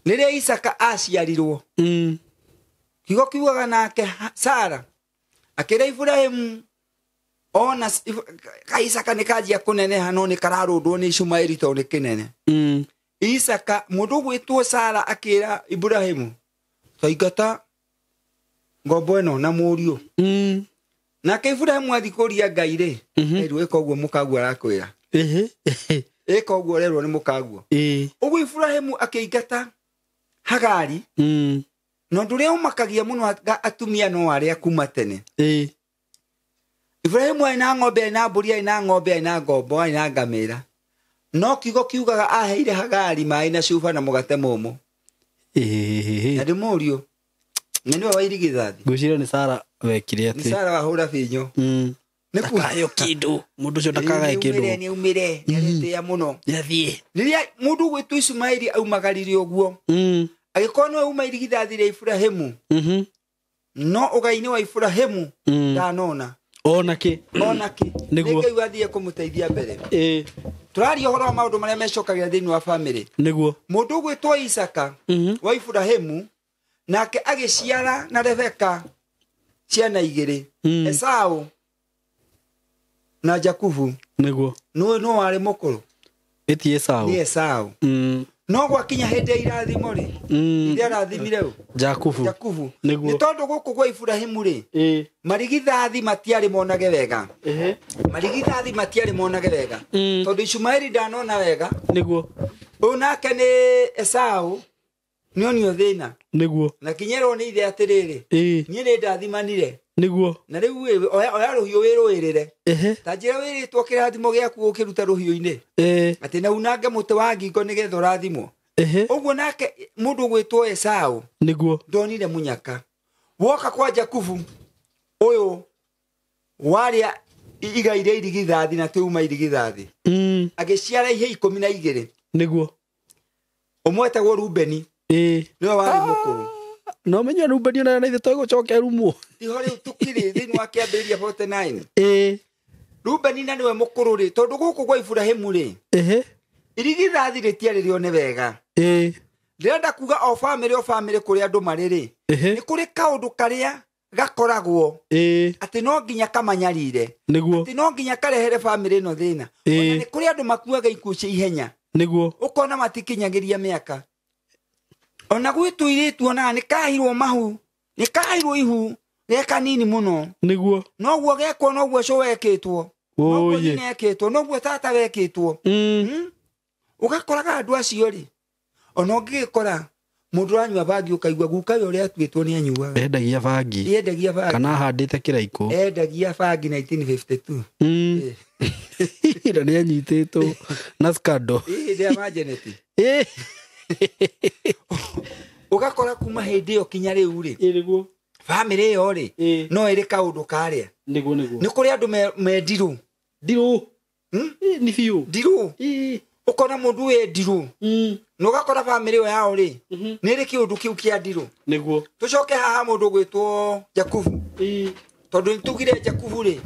Rĩrĩa Isaka aciarirwo, kiugo kiugaga nake Sara akĩra Iburahĩmu ona ka Isaka nĩ kanjia kũneneha no nĩ kararũndwo nĩ Ishumaeli tondũ nĩ kĩnene. Isaka mũndũ ũgwĩtwo Sara akĩra Iburahĩmu taingata ngombo ĩno na mũriũ. Nake Iburahĩmu athiĩ kũria Ngai rĩ, erwo ĩka ũguo mũkaguo arakwĩra. Ĩka ũguo ũrerwo nĩ mũkaguo. Ũguo Iburahĩmu akĩingata Hagari. Na ũndũ ũrĩa ũmakagia mũno atumia no arĩa kuma tene. Iburahĩmu arĩ na ng'ombe, arĩ na mbũri, arĩ na ng'ombe, arĩ na ngombo, arĩ na ngamĩra. No kiugo kiugaga aheire Hagari maĩ na cuba na mũgate mũmũ. Na ndĩ mũriũ. Na nĩwe wa irigithathi. Ngwĩciria nĩ Sara wekire atĩ. Nĩ Sara wahũra binyo. Ndakaheo kĩndũ. Mũndũ ũcio ndakagae kĩndũ. Nĩ aumĩre, nĩ aretĩĩa mũno. Nĩathiĩ. Rĩrĩa mũndũ ũgwĩtwo Ishumaeli aumagarire ũguo, agĩkorwo nĩwe uma irigithathi rĩa Iburahĩmu, no ũgai-inĩ wa Iburahĩmu ndanona. Ona kĩ. Ona kĩ. Nĩguo. Nĩ Ngai wathiĩ kũmũteithia mbere. Tũraria ũhoro wa maũndũ marĩa mecokagĩra thĩinĩ wa bamĩrĩ. Nĩguo. Mũndũ ũgwĩtwo Isaka wa Iburahĩmu nake agĩciara na Rebeka ciana igĩrĩ, Esau na Jakubu. Nĩguo. Nũ warĩ mũkũrũ? Ĩti Esau. Nĩ Esau. No gwakinya hĩndĩ ya irathimo rĩ, ithe arathimire ũ? Jakubu. Jakubu. Nĩguo. Nĩ tondũ gũkũ gwa Iburahĩmu rĩ, marigithathi matiarĩ monage wega. Marigithathi matiarĩ monage wega. Tondũ Ishumaeli ndanona wega. Nĩguo. Ũyũ nake nĩ Esau nĩonio thĩna. Nĩguo. Na kinyerwo nĩ ithe atĩrĩrĩ, niĩ nĩ ndathimanire. Nĩguo. Na rĩu oya rũhiũ wĩrũĩrĩre. Ta njĩra wĩrĩtwo kĩrathimo gĩaku ũkĩruta rũhiũ-inĩ. Atĩ na unange mũtĩ wa ngingo nĩgetha ũrathimwo. Ũguo nake mũndũ ũgwĩtwo Esau Nĩguo. ndonire mũnyaka. Woka kwa Jakubu ũyũ warĩa igai rĩa irigithathi na tiuma irigithathi. Agĩciara ihĩĩ 12. Nĩguo. Ũmwe etagwo Rubeni. Nĩwe warĩ mũkũrũ. No menye Rubeni ona na ithe twegũcoka rumwo. Tiho rĩu tũkĩrĩ thĩinĩ wa kĩambĩrĩria 49. Rubeni na nĩwe mũkũrũ rĩ, tondũ gũkũ gwa Iburahĩmu rĩ, irigithathi rĩtiarĩ rĩone wega. Ndĩrenda kuga o bamĩrĩ o bamĩrĩ kũrĩa andũ marĩ rĩ, nĩ kũrĩ kaũndũ karĩa Gakoragwo Ĩĩ. atĩ no nginya kamanyarire, Nĩguo. atĩ no nginya karehere bamĩrĩ ĩno thĩna. Ĩĩ. Ona nĩ kũrĩ andũ makuaga ikuũ cia ihenya, Nĩguo. ũkona matikinyagĩria mĩaka. Ona gwĩ tũirĩtu onaga nĩ kahirwo mahu, nĩ kahirwo ihu ge kanini mũno. Nĩguo. Noguo gekwo, noguo cũ wekĩtwo, noguo Ũyĩ. nyina ekĩtwo, noguo tata wekĩtwo. Ũgakoraga andũ acio rĩ, ona ũngĩgĩkora mũndũ ũranyua bangi, ũkaigua guka we ũrĩa atuĩtwo nĩ anyuaga. Endagia bangi. Endagia bangi. Kana ahandĩte kĩraikũ. Endagia bangi 1952. Na nĩ anyitĩtwo na scandal. Ĩ hĩndĩ ya majeneti. Ĩĩ. Ũgakora kuma hĩndĩ ĩyo kinya rĩu rĩ, Ĩĩ nĩguo. bamĩrĩ ĩyo rĩ, Ĩĩ. no ĩrĩ kaũndũ karĩa. Nĩguo nĩguo. Nĩ kũrĩ andũ me ndirũ. Ndirũ. Hmm? Ĩĩ, nĩ biũ. Ndirũ. Ĩĩ. Ũkona mũndũ wĩ ndirũ, na ũgakora bamĩrĩ ĩyo yao rĩ, nĩ ĩrĩ kĩũndũ kĩu kĩa ndirũ. Nĩguo. Tũcoke haha mũndũ ũgwĩtwo Jakubu. Ĩĩ. Tondũ nĩ tugire Jakubu rĩ,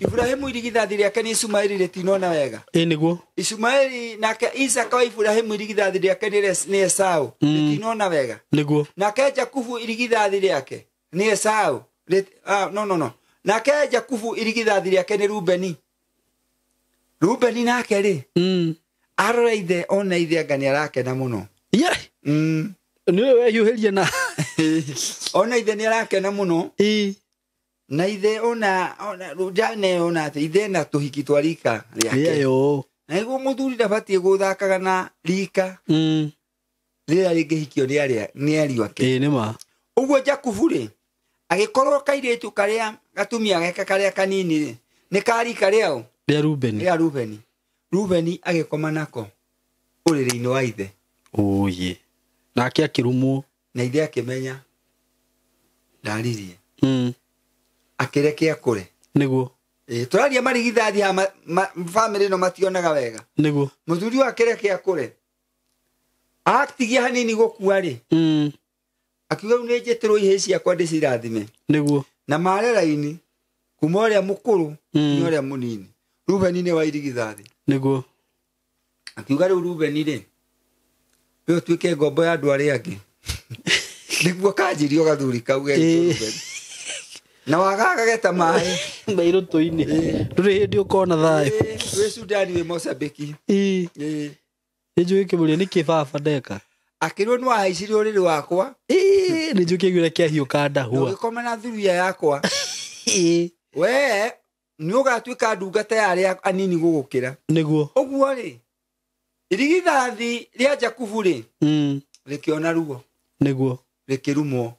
Iburahĩmu irigithathi rĩake nĩ Ishumaeli, rĩtinona wega. Ĩĩ nĩguo. Ishumaeli nake Isaka wa Iburahĩmu irigithathi rĩake nĩ Esau, rĩtinona wega. Nĩguo. Nake Jakubu irigithathi rĩake nĩ Esau. No no no, nake Jakubu irigithathi rĩake nĩ Rubeni. Rubeni nake rĩ, arora ithe, ona ithe anga nĩ arakena mũno. Yeah. Nĩ ũyũ wehiũhĩria na. Ona ithe nĩ arakena mũno. Ĩĩ. Na ithe ona ona njane ona atĩ ithe na tũhiki twa rika rĩake. Rĩayo. Na nĩguo mũthuri ndabatiĩ gũthakaga na rika rĩrĩa rĩngĩhikio nĩ arĩa nĩ ariũ ake. Ĩĩ nĩ ma. Ũguo Jakubu rĩ, agĩkorwo kairĩtu karĩa gatumia gake karĩa kanini rĩ, nĩ ka rika rĩao. Rĩa Rubeni. Rĩa Rubeni. Rubeni agĩkoma nako ũrĩrĩ-inĩ wa ithe. Ũyĩ. Nake akĩrumwo. Na ithe akĩmenya ndaririe. Akĩreke akũre. Nĩguo. Ĩĩ, tũraria marigithathi haha, bamĩrĩ ĩno mationaga wega. Nĩguo. Mũthuri ũyũ akĩreke akũre, atigia hanini gũkua rĩ, akiuga rĩu nĩ njĩtĩrwo ihĩĩ ciakwa ndĩcirathime. Nĩguo. Na mare raini kuma ũrĩa mũkũrũ nginya ũrĩa mũnini. Rubeni nĩ wa irigithathi. Nĩguo. Akiuga rĩu Rubeni rĩ, we ũtuĩke ngombo ya andũ arĩa angĩ. Nĩguo kanjirio gathuri kau getwo Rubeni. Na wagaga geta maĩ. Mairũtũ-inĩ. Ndũrĩ hĩndĩ ũkona thayũ. Wĩ Sudani, wĩ Mozambique. Ĩĩ. Ĩĩ. Nĩ njũĩ kĩmũria nĩkĩ baba ndeka. Akĩrwo nĩ wahaicire ũrĩrĩ wakwa. Ĩĩ, nĩ njũĩ kĩaiguire kĩahiũka Na ndahua. ũgĩkoma na thuruia yakwa. Ĩĩ. We nĩ ũgatuĩka ndungata ya arĩa anini gũgũkĩra. Nĩguo. Ũguo rĩ, irigithathi rĩa Jakubu rĩ, rĩkĩona ruo. Nĩguo. Rĩkĩrumwo.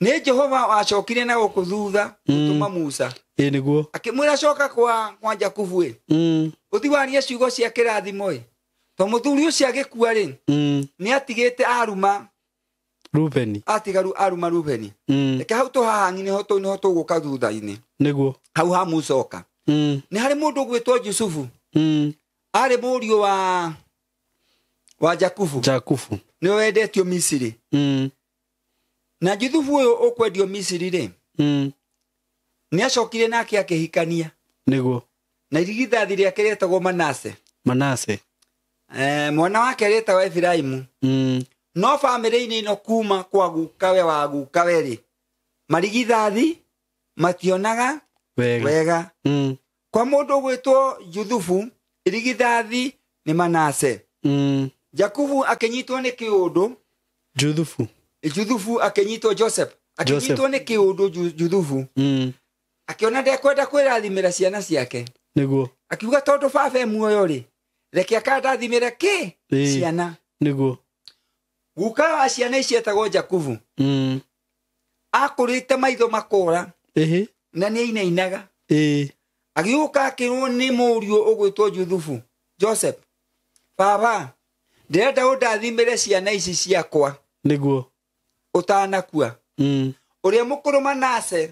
Nĩ Jehova wacokire na gũkũ thutha gũtũma Musa. Ĩĩ nĩguo. Akĩmwĩra coka kwa Jakubu ĩ, ũthiĩ warie ciugo cia kĩrathimo ĩ. To mũthuri ũcio agĩkua rĩ, nĩ atigĩte aruma. Rubeni. Atiga aruma Rubeni. Reke hau tũhahangi nĩho nĩho tũgũka thutha-inĩ. Nĩguo. Hau ha Musa oka. Nĩ harĩ mũndũ ũgwĩtwo Jusufu. Arĩ mũriũ wa Jakubu. Jakubu. Nĩwe wendetio Misiri. Na Juthubu ũyũ ũkwendio Misiri rĩ, nĩ acokire nake akĩhikania. Nĩguo. Na irigithathi rĩake rĩetagwo Manase. Manase. Mwana wake rĩetagwo Efiraimu. No bamĩrĩ-inĩ ĩno kuma kwa gukawe wa gukawe rĩ, marigithathi mationaga Wega. wega. Kwa mũndũ ũgwĩtwo Juthubu, irigithathi nĩ Manase. Jakubu akĩnyitwo nĩ kĩũndũ. Juthubu. Juthubu akĩnyitwo Joseph. Akĩnyitwo nĩ kĩũndũ Juthubu. Akĩona ndekwenda kwĩrathimĩra ciana ciake. Nĩguo. Akiuga tondũ baba e muoyo rĩ, reke akandathimĩre kĩ? Ciana. Nĩguo. Guka wa ciana ici etagwo Jakubu. Akũrĩte maitho makũra. Ĩhĩ. Na nĩ ainainaga. Ĩĩ. Agĩũka akĩrwo nĩ mũriũ ũgwĩtwo Juthubu, Joseph. Baba, ndĩrenda ũndathimĩre ciana ici ciakwa. Nĩguo. Ũtanakua. Ũrĩa mũkũrũ Manase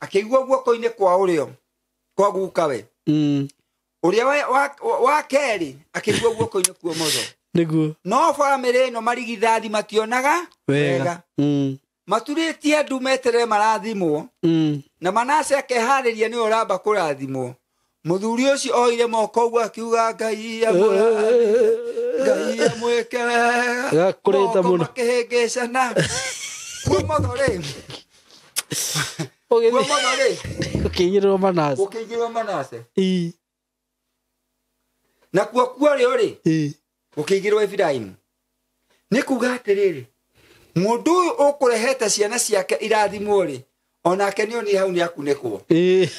akĩigua guoko-inĩ kwa ũrĩo kwa gukawe. Ũrĩa wa kerĩ akĩigua guoko-inĩ kwa ũmotho. Nĩguo. No bamĩrĩ ĩno marigithathi mationaga wega. Maturĩtie andũ meterere marathimwo. Na Manase akeharĩria nĩwe ũramba kũrathimwo. Mũthuri ũcio oire moko ũguo akiuga Ngai amũrathime, Ngai amwĩke wega. Gakũrĩte Moko mũno. makĩhĩngĩcana. Kwa ũmotho rĩ, Kuo mũno rĩ Ũkĩigĩrĩrwo Manase. Gũkĩigĩrĩrwo Manase. Ĩĩ. Na kuo kuorĩo rĩ Ĩĩ. gũkĩigĩrwo Efiraimu. Nĩ kuga atĩrĩrĩ, mũndũ ũyũ ũkũrehete ciana ciake irathimwo rĩ, onake nĩ onire hau nĩ akunĩkwo. Ĩĩ.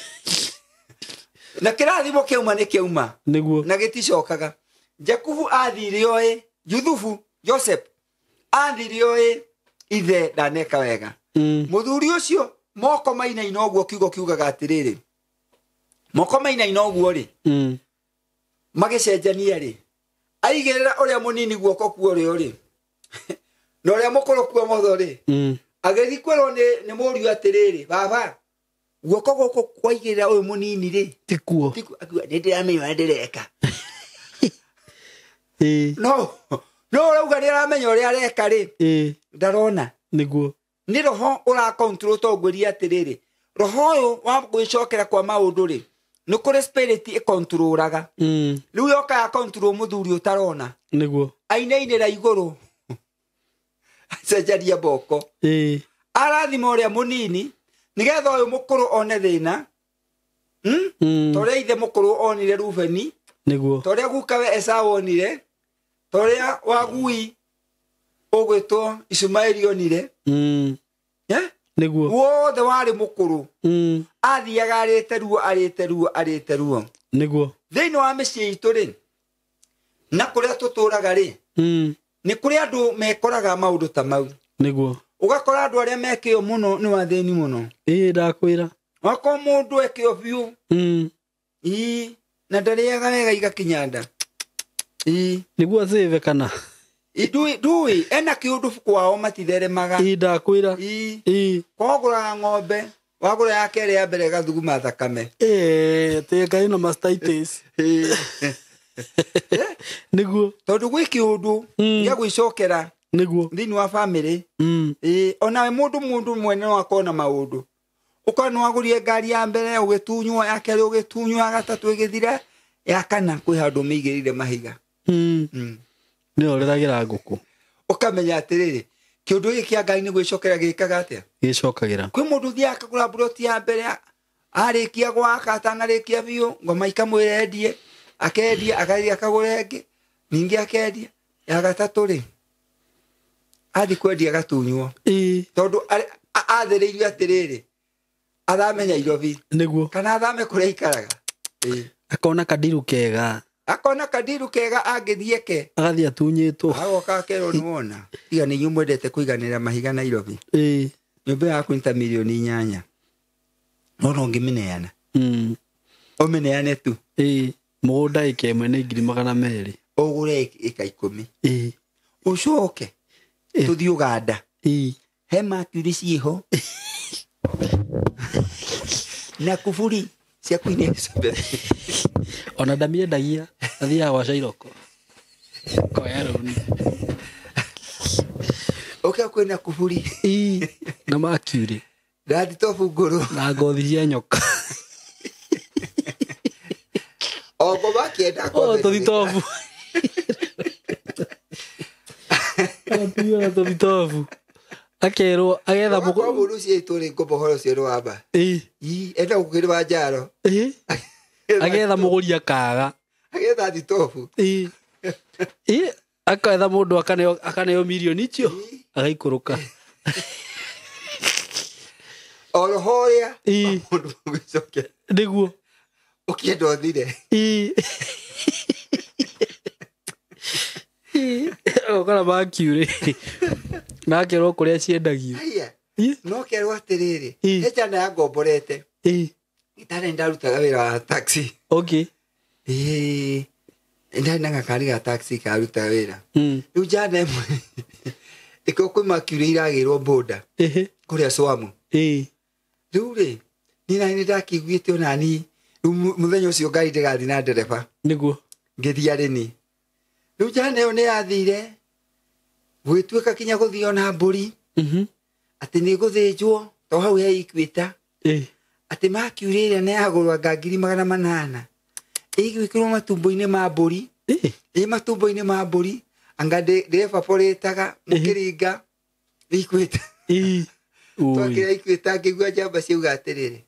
Na kĩrathimo kĩauma nĩ kĩauma. Nĩguo. Na gĩticokaga. Jakubu athire oĩ, Juthubu, Joseph athire oĩ ithe ndaneka wega. Mũthuri ũcio moko mainaina ũguo, kiugo kiugaga atĩrĩrĩ, moko mainaina ũguo rĩ, magĩcenjania rĩ, aigĩrĩra ũrĩa mũnini guoko kuorĩo rĩ, na ũrĩa mũkũrũ kuomotho rĩ, agĩthiĩ kwĩrwo nĩ mũriũ atĩrĩrĩ, baba, guoko gũkũ kwaigĩrĩra ũyũ mũnini rĩ, Tikuo. tiku, akiuga nĩ ndĩramenya ũrĩa ndĩreka. Ĩĩ. No ũrauga nĩ aramenya ũrĩa areka rĩ, Ĩĩ. ndarona. Nĩguo. Nĩ roho ũrakontrol tongweria atĩrĩrĩ, roho ũyũ wa gwĩcokera kwa maũndũ rĩ, nĩ kũrĩ spirit ĩkontrolaga. Rĩu yoka ya control mũthuri ũtarona. Nĩguo. Ainainĩra igũrũ. Acenjaria moko. Ĩĩ. Arathima ũrĩa mũnini nĩgetha ũyũ mũkũrũ one thĩna. Ta ũrĩa ithe mũkũrũ onire Rubeni. Nĩguo. Ta ũrĩa gukawe Esau onire. Ta ũrĩa wagui ũgwĩtwo Ishumaeli onire. Nĩguo. Wothe warĩ mũkũrũ. Athiaga arĩte ruo, arĩte ruo, arĩte ruo. Nĩguo. Thĩinĩ wa mĩciĩ itũ rĩ, na kũrĩa tũtũraga rĩ, nĩ kũrĩ andũ mekoraga maũndũ ta mau. Nĩguo. Ũgakora andũ arĩa mekĩo mũno nĩ wathĩni mũno. Ĩĩ, ndakwĩra. Wakorwo mũndũ ekĩo biũ. Ĩĩ, na ndarĩaga wega igakinya nda. Ĩĩ. Nĩguo acĩve kana? Ndui ena kĩũndũ kwao matitheremaga. Ĩĩ, ndakwĩra. Ĩĩ. Ĩĩ. Kwagũraga ng'ombe, wagũra ya kerĩ ya mbere ĩgathuguma thakame. Ĩĩ, atĩ Ngai na mastitis. Ĩĩ. Nĩguo. Tondũ gwĩ kĩũndũ gĩa gwĩcokera. Nĩguo. Thĩinĩ wa famĩlĩ. Ĩĩ, onawe mũndũ mwene no akorwo na maũndũ. Ũkorwo nĩ wagũrire ngari ya mbere ũgĩtunywo, ya kerĩ ũgĩtunywo, ya gatatũ ĩgĩthira, ya kana kwĩ handũ mĩigĩrĩire mahiga. Nĩyo ũreragĩra ngũkũ. Ũkamenya atĩrĩrĩ, kĩũndũ gĩkĩ kĩa Ngai nĩ gwĩcokera gĩkaga atĩa? Gĩcokagĩra. Kwĩ mũndũ ũthiaga akagũra mburoti ya mbere, arĩkia gwaka, atanarĩkia biũ, ngoma ikamwĩra endie, akendia, agathiĩ akagũra ĩngĩ, ningĩ akendia. Ya gatatũ rĩ, athiĩ kwendia agatunywo. Ĩĩ. Tondũ athĩrĩirio atĩrĩrĩ, athame Nairobi. Nĩguo. Kana athame kũrĩa aikaraga. Ĩĩ. Akona kandiru kega. Akona kandiru kega angĩthiĩ ke. Agathiĩ atunyĩtwo. Agoka akerwo nĩ wona. Tiga nĩ inyuĩ mwendete kũiganĩra mahiga Nairobi. Ĩĩ. Nyũmba yaku nĩ ta mirioni 8. No no ũngĩmĩneana. Ũmĩneane tu. Ĩĩ. Mũgũnda ĩka ĩmwe nĩ ngiri magana merĩ. Ũgũre ĩka 10. Ĩĩ. Ũcoke. Tũthiĩ Ũganda. Ĩĩ. He Mercury ciĩho. Na kuburi cia Queen Elizabeth. Ona ndamĩendagia, athiaga gwa Cairoko. Koya rũni. Ũka kwĩna kuburi. Ĩĩ. Na Mercury. Na thitobu ngũrũ. Na ngothi cia nyoka. O ngoma akĩenda O, tũthitobu. Agathiĩ na tũthitobu. Akerwo, agetha mũgũ. Kwa mũndũ ũcio itũrĩ ngombo ũhoro ũcio nĩ wa ma. Ĩĩ. Ĩĩ, enda gũkĩrĩma njaro. Ĩĩ. Agetha mũgũri akaga. Agetha thitobu. Ĩĩ. Ĩĩ, aketha mũndũ akaneo mirioni icio, agaikũrũka. O roho ũrĩa Ĩĩ. mũndũ ũgĩcokera. Nĩguo. Ũkĩenda ũthire. Ĩĩ. Ĩĩ. Ũgakora Mercury. Na akerwo kũrĩa ciendagio. Haiya. Ĩĩ. No kerwo atĩrĩrĩ, Ĩĩ. he njana ya ngomborete. Ĩĩ. Itarĩ ndarutaga wĩra wa taxi. Okay. Ĩĩ. Ndarĩ na gakari ga taxi karutaga wĩra. Rĩu njana ĩmwe ĩkorwo kwĩ Mercury iragĩrwo boda. Ĩhĩ. Kũrĩa Swamu. Ĩĩ. Rĩu rĩ, niĩ nani nĩndakĩiguĩte ona niĩ, rĩu mũthenya ũcio ngari ndĩgathiĩ na ndereba. Nĩguo. Ngĩthiĩ arĩ niĩ. Rĩu njana ĩyo nĩyathire gwĩtuĩka kinya gũthiĩ ona mbũri. Atĩ nĩgũthĩnjwo to hau he Equator. Ĩĩ. Atĩ Mercury ĩrĩa nĩyagũrwo anga ngiri magana manana. Ĩgwĩkĩrwo matumbo-inĩ ma mbũri. Ĩĩ. Ĩ matumbo-inĩ ma mbũri. Anga ndĩ evaporataga mũkĩringa Equator. Ĩĩ. Twakĩra Equator ngĩigua njamba ciauga atĩrĩrĩ,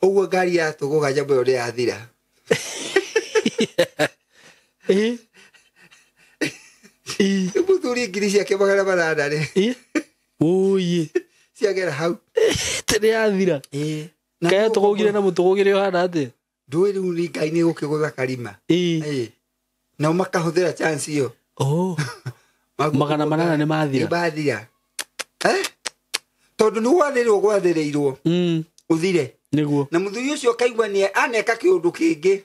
ũguo ngari yatũgũga njamba ĩyo ndĩrathira. Ĩ. Ĩ. Rĩu mũthuri ngiri ciake 800 rĩ Ĩ. Ũi. ciagera hau. Tene yathira. Ĩ. Na Kaya nĩguo tũgũgire na mũtũgũgire ũhana atĩa? Ndũĩ rĩu nĩ Ngai nĩ gũkĩgũtha karima. Ĩ. Ĩ. Nao makahũthĩra chance ĩyo. Oh. 800 nĩ mathira. Nĩ mathira. Eh? Tondũ nĩ gwathĩrĩrwo gwathĩrĩirwo ũthire. Nĩguo. Na mũthuri ũcio ũkaigua nĩ aneka kĩũndũ kĩngĩ.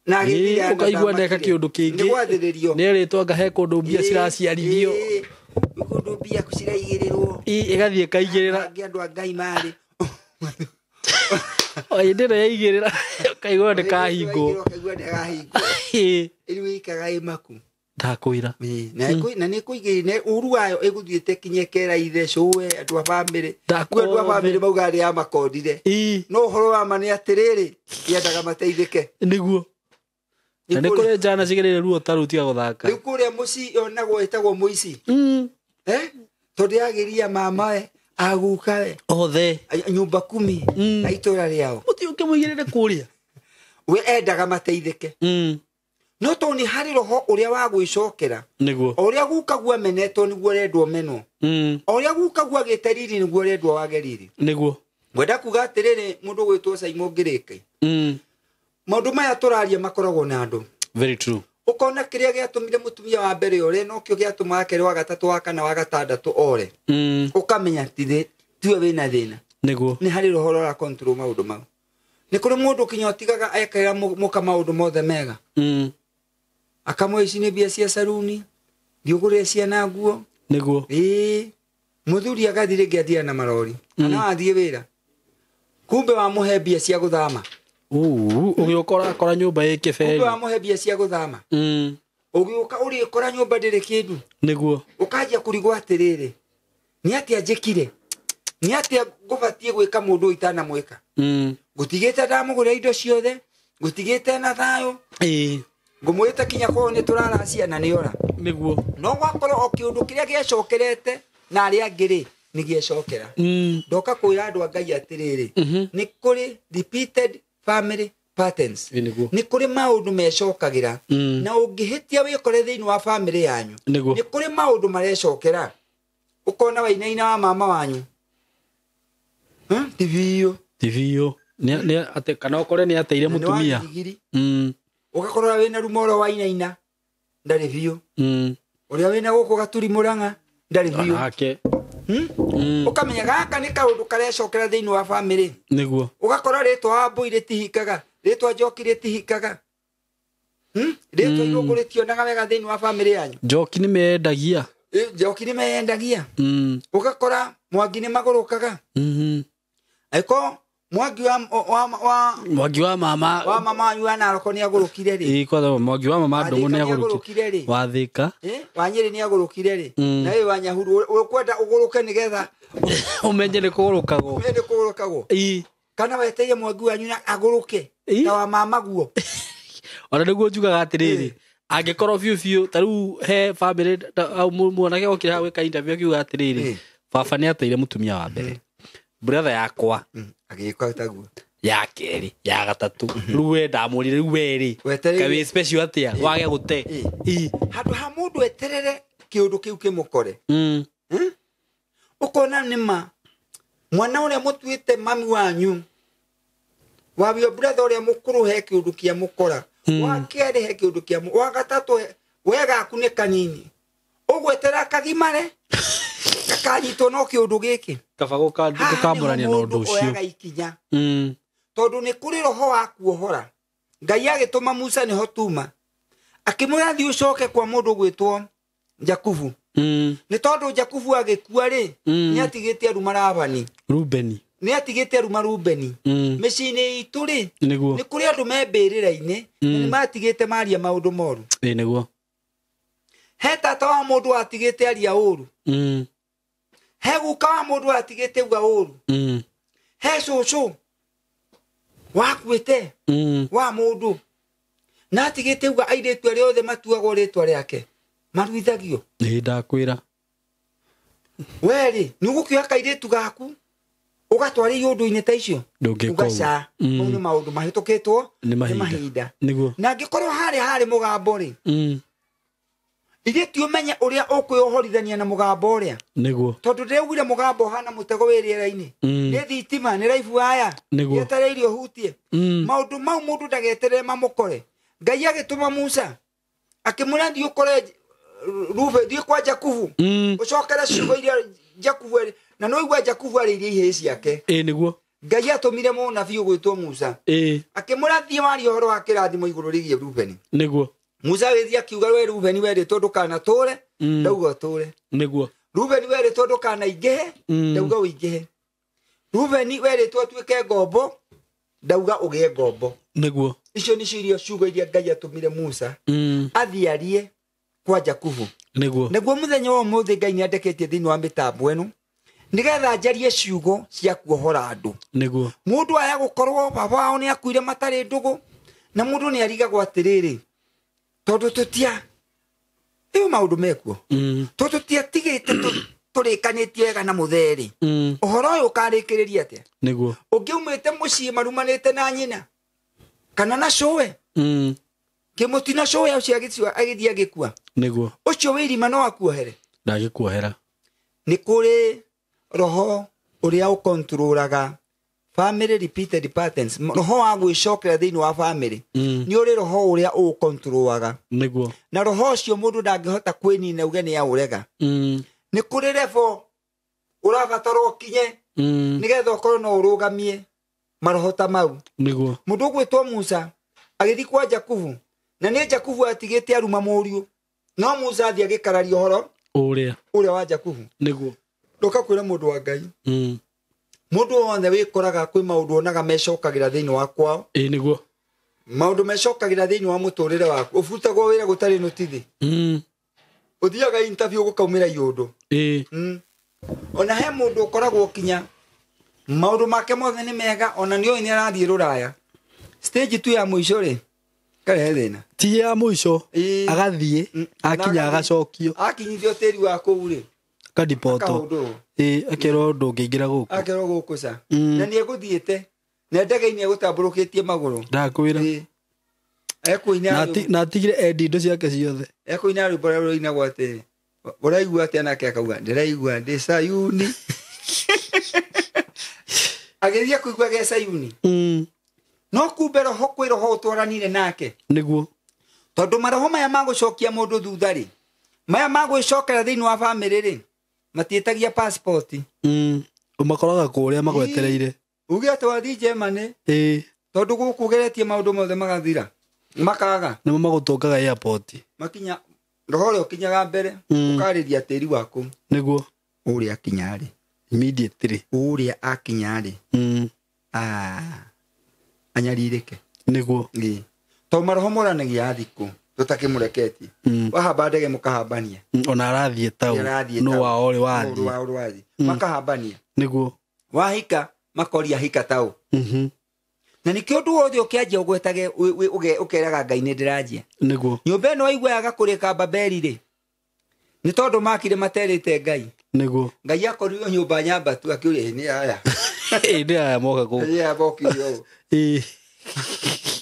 Na agĩthira Ĩ, ũkaigua neka kĩũndũ kĩngĩ. Nĩ gwathĩrĩrio. Nĩ erĩtwo anga he kũndũ mbia ciraciarithio. Ĩ, gwĩ kũndũ mbia ciraigĩrĩrwo. Ĩ, ĩgathiĩ ĩkaigĩrĩra. Angĩ andũ a Ngai marĩ. O hĩndĩ ĩrĩa yaigĩrĩra ũkaigua nĩ kahingwo. Ũkaigua nĩ kahingwo. Ĩ. Rĩu ĩikaga ĩ maku. Ndakwĩra. Ĩ, na na nĩ ĩkũigĩrĩra ũru wayo ĩgũthiĩte kinya ĩkera ithe cũwe andũ a bamĩrĩ. Ndakwĩra. Rĩu andũ a bamĩrĩ maugaga nĩ yamakodire. Ĩ. No ũhoro wa ma nĩ atĩrĩrĩ, yendaga mateithĩke. Nĩguo. Na nĩ kũrĩ njana cigereire ruo ta rũu tiga gũthaka. Rĩu kũrĩa mũciĩ onagwo ĩtagwo mũici. Eh? Tondũ yagĩria mamawe, agukawe, Othe. nyumba kumi na itũra rĩao. Mũthiĩ ũkĩmũigĩrĩre kũrĩa. We endaga mateithĩke. No tondũ nĩ harĩ roho ũrĩa wa gwĩcokera. Nĩguo. O ũrĩa gukagua menetwo nĩguo ũrendwo menwo. O ũrĩa gukagua agĩte riri nĩguo ũrendwo wage riri. Nĩguo. Ngwenda kuga atĩrĩrĩ, mũndũ ũgwĩtwo Simon Ngĩrĩke. Maũndũ maya tũraria makoragwo na andũ. Very true. Ũkona kĩrĩa gĩatũmire mũtumia wa mbere ore nokĩo gĩatũma wa kerĩ, wa gatatũ, wa kana, wa gatandatũ ore. Ũkamenya tiwe wĩna thĩna. Nĩguo. Nĩ harĩ roho ũrĩa control maũndũ mau. Nĩ kũrĩ mũndũ kinya ũtigaga ekĩra mũka maũndũ mothe mega. Akamũhe ici nĩ mbia cia saruni, thiĩ ũgũrĩre ciana nguo. Nĩguo. Ĩĩ. Mũthuri agathiĩ rĩngĩ athiaga na marori. Kana athiĩ wĩra. Kumbe wamũhe mbia cia gũthama. Ũgĩũka ũrakora nyũmba ĩ kĩberi. Kumbe wamũhe mbia cia gũthama. Ũgĩũka ũrĩkora nyũmba ndĩrĩ kĩndũ. Nĩguo. Ũkanjia kũrigwo atĩrĩrĩ, nĩ atĩa njĩkire? Nĩ atĩa ngũbatiĩ gwĩka mũndũ ũyũ itanamwĩka? Ngũtigĩte ndamũgũrĩra indo ciothe, ngũtigĩte na thayũ. Ĩ. Ngũmwĩrĩte kinya kwao nĩ tũraracia na nĩ ora. Nĩguo. No gwakorwo o kĩũndũ kĩrĩa gĩecokerete na arĩa angĩ rĩ, nĩ gĩecokera. Ndoka kwĩra andũ a Ngai atĩrĩrĩ, nĩ kũrĩ repeated family patterns. Nĩguo. Nĩ kũrĩ maũndũ mecokagĩra. Na ũngĩhĩtia wĩkore thĩinĩ wa family yanyu. Nĩguo. Nĩ kũrĩ maũndũ marecokera. Ũkona wainaina wa mama wanyu. Ti biũ. Ti biũ. Nĩ atĩ kana ũkore nĩ ateire mũtumia. Nĩ wa Ũgakora wĩna rumoro wainaina ndarĩ biũ. Ũrĩa wĩna gũkũ Gaturi Mũrang'a ndarĩ biũ. Onake. Ũkamenya gaka nĩ kaũndũ karecokera thĩinĩ wa family. Nĩguo. Ũgakora rĩtwa Wambui rĩtihikaga, rĩtwa Njoki rĩtihikaga. Rĩtwa Irũngũ rĩtionaga wega thĩinĩ wa family yanyu. Njoki nĩ mendagia. Njoki nĩ mendagia. Ũgakora Mwangi nĩ magũrũkaga. Angĩkorwo Mwangi wa Mwangi wa mama wa mama wanyu wa Narok nĩ agũrũkire rĩ. Ĩ, kwanza Mwangi wa mama Ndũng'ũ nĩ Wathika nĩ agũrũkire. agũrũkire rĩ. Wathika. Wa Nyĩrĩ nĩ agũrũkire rĩ. Na wĩ wa Nyahururu ũkwenda ũgũrũke nĩgetha ũmenye nĩ kũgũrũkagwo. Ũmenye nĩ kũgũrũkagwo. Ĩ. Kana wetereire Mwangi wanyu na agũrũke ta wa mama guo. Ona nĩguo njugaga atĩrĩrĩ, angĩkorwo biũ biũ ta rĩu he family au mwanake okire haha gwĩka interview akiuga atĩrĩrĩ, baba nĩ ateire mũtumia wa mbere. Brother yakwa agĩka taguo ya kerĩ, ya gatatũ. Rĩu we ndamũrire, rĩu we rĩ, Wetereire. kaĩ wĩ special atĩa wage gũte. Ĩ. Handũ ha mũndũ eterere kĩũndũ kĩu kĩmũkore. Ũkona nĩ ma mwana ũrĩa mũtuĩte mami wanyu wa your brother ũrĩa mũkũrũ he kĩũndũ kĩa mũkora. Wa kerĩ he kĩũndũ kĩa wa gatatũ we gaku nĩ kanini. Ũgweterera kagimare gakanyitwo no kĩũndũ gĩkĩ. Kaba Haha nĩho gũkamũrania na ũndũ mũndũ ũcio. oyaga ikinya. Tondũ nĩ kũrĩ roho wa kuohora. Ngai agĩtũma Musa nĩho tuma. Akĩmwĩra thiĩ ũcoke kwa mũndũ ũgwĩtwo Jakubu. Nĩ tondũ Jakubu agĩkua rĩ, nĩ atigĩte aruma Labani. Rubeni. Nĩ atigĩte aruma Rubeni. Mĩciĩ-inĩ itũ rĩ, Nĩguo. nĩ kũrĩ andũ me mbĩrĩra-inĩ, na nĩ matigĩte maria maũndũ moru. Ĩ, nĩguo. He tata wa mũndũ atigĩte aria ũru. He guka wa mũndũ atigĩte uga ũru. He cũcũ wakuĩte wa mũndũ na atigĩte uga airĩtu arĩa othe matuagwo rĩtwa rĩake maruithagio. Ĩ, ndakwĩra. Werĩ nĩ ũgũkĩoya kairĩtu gaku ũgatware ũndũ-inĩ ta icio. Ndũngĩka Uga ũguo. ca. Mau nĩ maũndũ mahĩtũkĩtwo Nĩ nĩ mahinda. mahinda. Nĩguo. Na angĩkorwo harĩa harĩ mũgambo rĩ, ithuĩ ti ũmenye ũrĩa ũkwĩohorithania na mũgambo ũrĩa. Nĩguo. Tondũ ndĩraugire mũgambo ũhana mũtego wĩ rĩera-inĩ. Nĩ thitima, nĩ raibu waya. Nĩguo. Yetereire ũhutie. Maũndũ mau mũndũ ndageterere mamũkore. Ngai agĩtũma Musa akĩmwĩra thiĩ ũkore Rube, thiĩ kwa Jakubu. Ũcokere ciugo iria Jakubu arĩ na no igua Jakubu arĩirie ihĩĩ ciake. Ĩĩ nĩguo. Ngai atũmire mũnabii ũgwĩtwo Musa. Ĩĩ. Akĩmwĩra thiĩ warie ũhoro wa kĩrathimo igũrũ rĩgiĩ Rubeni. Nĩguo. Musa agĩthiĩ akiuga we Rubeni werĩtwo ndũkanatũre, ndauga ũtũre. Nĩguo. Rubeni werĩtwo ndũkanaingĩhe, ndauga ũingĩhe. Rubeni werĩtwo ũtuĩke ngombo, ndauga ũgĩe ngombo. Nĩguo. Icio nĩcio irio ciugo iria Ngai atũmire Musa athiĩ arie kwa Jakubu. Nĩguo. Nĩguo mũthenya wa ũmũthĩ Ngai nĩandeketie thĩinĩ wa mĩtambo ĩno nĩgetha njarie ciugo cia kuohora andũ. Nĩguo. Mũndũ aya gũkorwo baba wao nĩ akuire matarĩ ndũgũ na mũndũ nĩ arigagwo atĩrĩrĩ tondũ tũtia ĩyo maũndũ mekuo tondũ tũtiatigĩte tũrĩkanĩtie wega na mũtheri ũhoro ũyũ ũkarĩkĩrĩria atĩa? Nĩguo. Ũngĩumĩte mũciĩ marumanĩte na nyina kana na cũwe kĩmũtino cũwe ũcio agĩthiĩ agĩkua. Nĩguo. Ũcio wĩ irima no akuohere. Ndagĩkuohera. Nĩ kũrĩ roho ũrĩa ũkontrolaga family repeated patterns, roho wa gwĩcokera thĩinĩ wa family. Nĩ ũrĩ roho ũrĩa ũkontrolaga. Nĩguo. Na roho ũcio mũndũ ndangĩhota kwĩnina uge nĩ aũrega. Nĩ kũrĩ level ũrabatara ũkinye nĩgetha ũkorwo no ũrũgamie maroho ta mau. Nĩguo. Mũndũ ũgwĩtwo Musa agĩthiĩ kwa Jakubu na nĩ Jakubu atigĩte aruma mũriũ no Musa athiĩ agĩkararia ũhoro Ũrĩa. ũrĩa wa Jakubu. Nĩguo. Ndũka kwĩra mũndũ wa Ngai. Mũndũ wothe wĩkoraga kwĩ maũndũ onaga mecokagĩra thĩinĩ wa kwao. Ĩĩ nĩguo. Maũndũ mecokagĩra thĩinĩ wa mũtũrĩre waku. Ũbutagwo wĩra gũtarĩ notithi. Ũthiaga interview gũkaumĩra iũndũ. Ĩĩ. Ona he mũndũ ũkoragwo kinya maũndũ make mothe nĩ mega ona nĩ oĩ nĩ arathiĩ rũraya. Stage tu ya mũico rĩ karehe thĩna. Ti ya mũico. Agathiĩ akinya agacokio. Akinyithio tĩri wa kũu rĩ. Akadipotwo. Ĩĩ akerwo ndũngĩingĩra gũkũ. Akerwo gũkũ ca. Na nĩ egũthiĩte. Na ndege-inĩ egũtambũrũkĩtie magũrũ. Ndakwĩra. Ekũina na atigire endi indo ciake ciothe. Ekũina rwĩmbo rũrĩa rũinagwo atĩrĩ. Ũraigua atĩa nake akauga ndĩraigua ndĩ Sayuni. Agĩthiĩ kũigua ge Sayuni. No kumbe roho kwĩ roho ũtwaranire nake. Nĩguo. Tondũ maroho maya ma gũcokia mũndũ thutha rĩ, maya ma gwĩcokera thĩinĩ wa family rĩ, matiĩtagia passport. Ũmakoraga kũrĩa magwetereire. Uge atĩ wathiĩ Germany. Ĩĩ. Tondũ gũkũ ũgeretie maũndũ mothe magathira. Makaga. Nĩmo magũtũngaga airport. Makinya roho ũrĩa ũkinyaga mbere ũkarĩria tĩri waku. Nĩguo. Ũrĩa akinya rĩ. Immediately. Ũrĩa akinya rĩ. Anyarirĩke. Nĩguo. Ĩĩ. Tondũ maroho moranagia thikũ tũtakĩmũreketie. Wahamba ndege mũkahambania. Ona arathiĩ tau. No wao ũrĩ wathiĩ. No wao ũrĩ wathiĩ. Makahambania. Nĩguo. Wahika makoria hika tau. Na nĩkĩo ũndũ wothe ũkĩanjia ũgwetage ũkeraga Ngai nĩ ndĩranjia. Nĩguo. Nyũmba ĩno waiguaga kũrĩka Babeli rĩ, nĩ tondũ makire materĩte Ngai. Nĩguo. Ngai akorirwo nyũmba nyambatu akĩũria nĩ aya. Ĩĩ nĩ aya moka gũkũ. Nĩ aya mokire ũũ. Ĩĩ.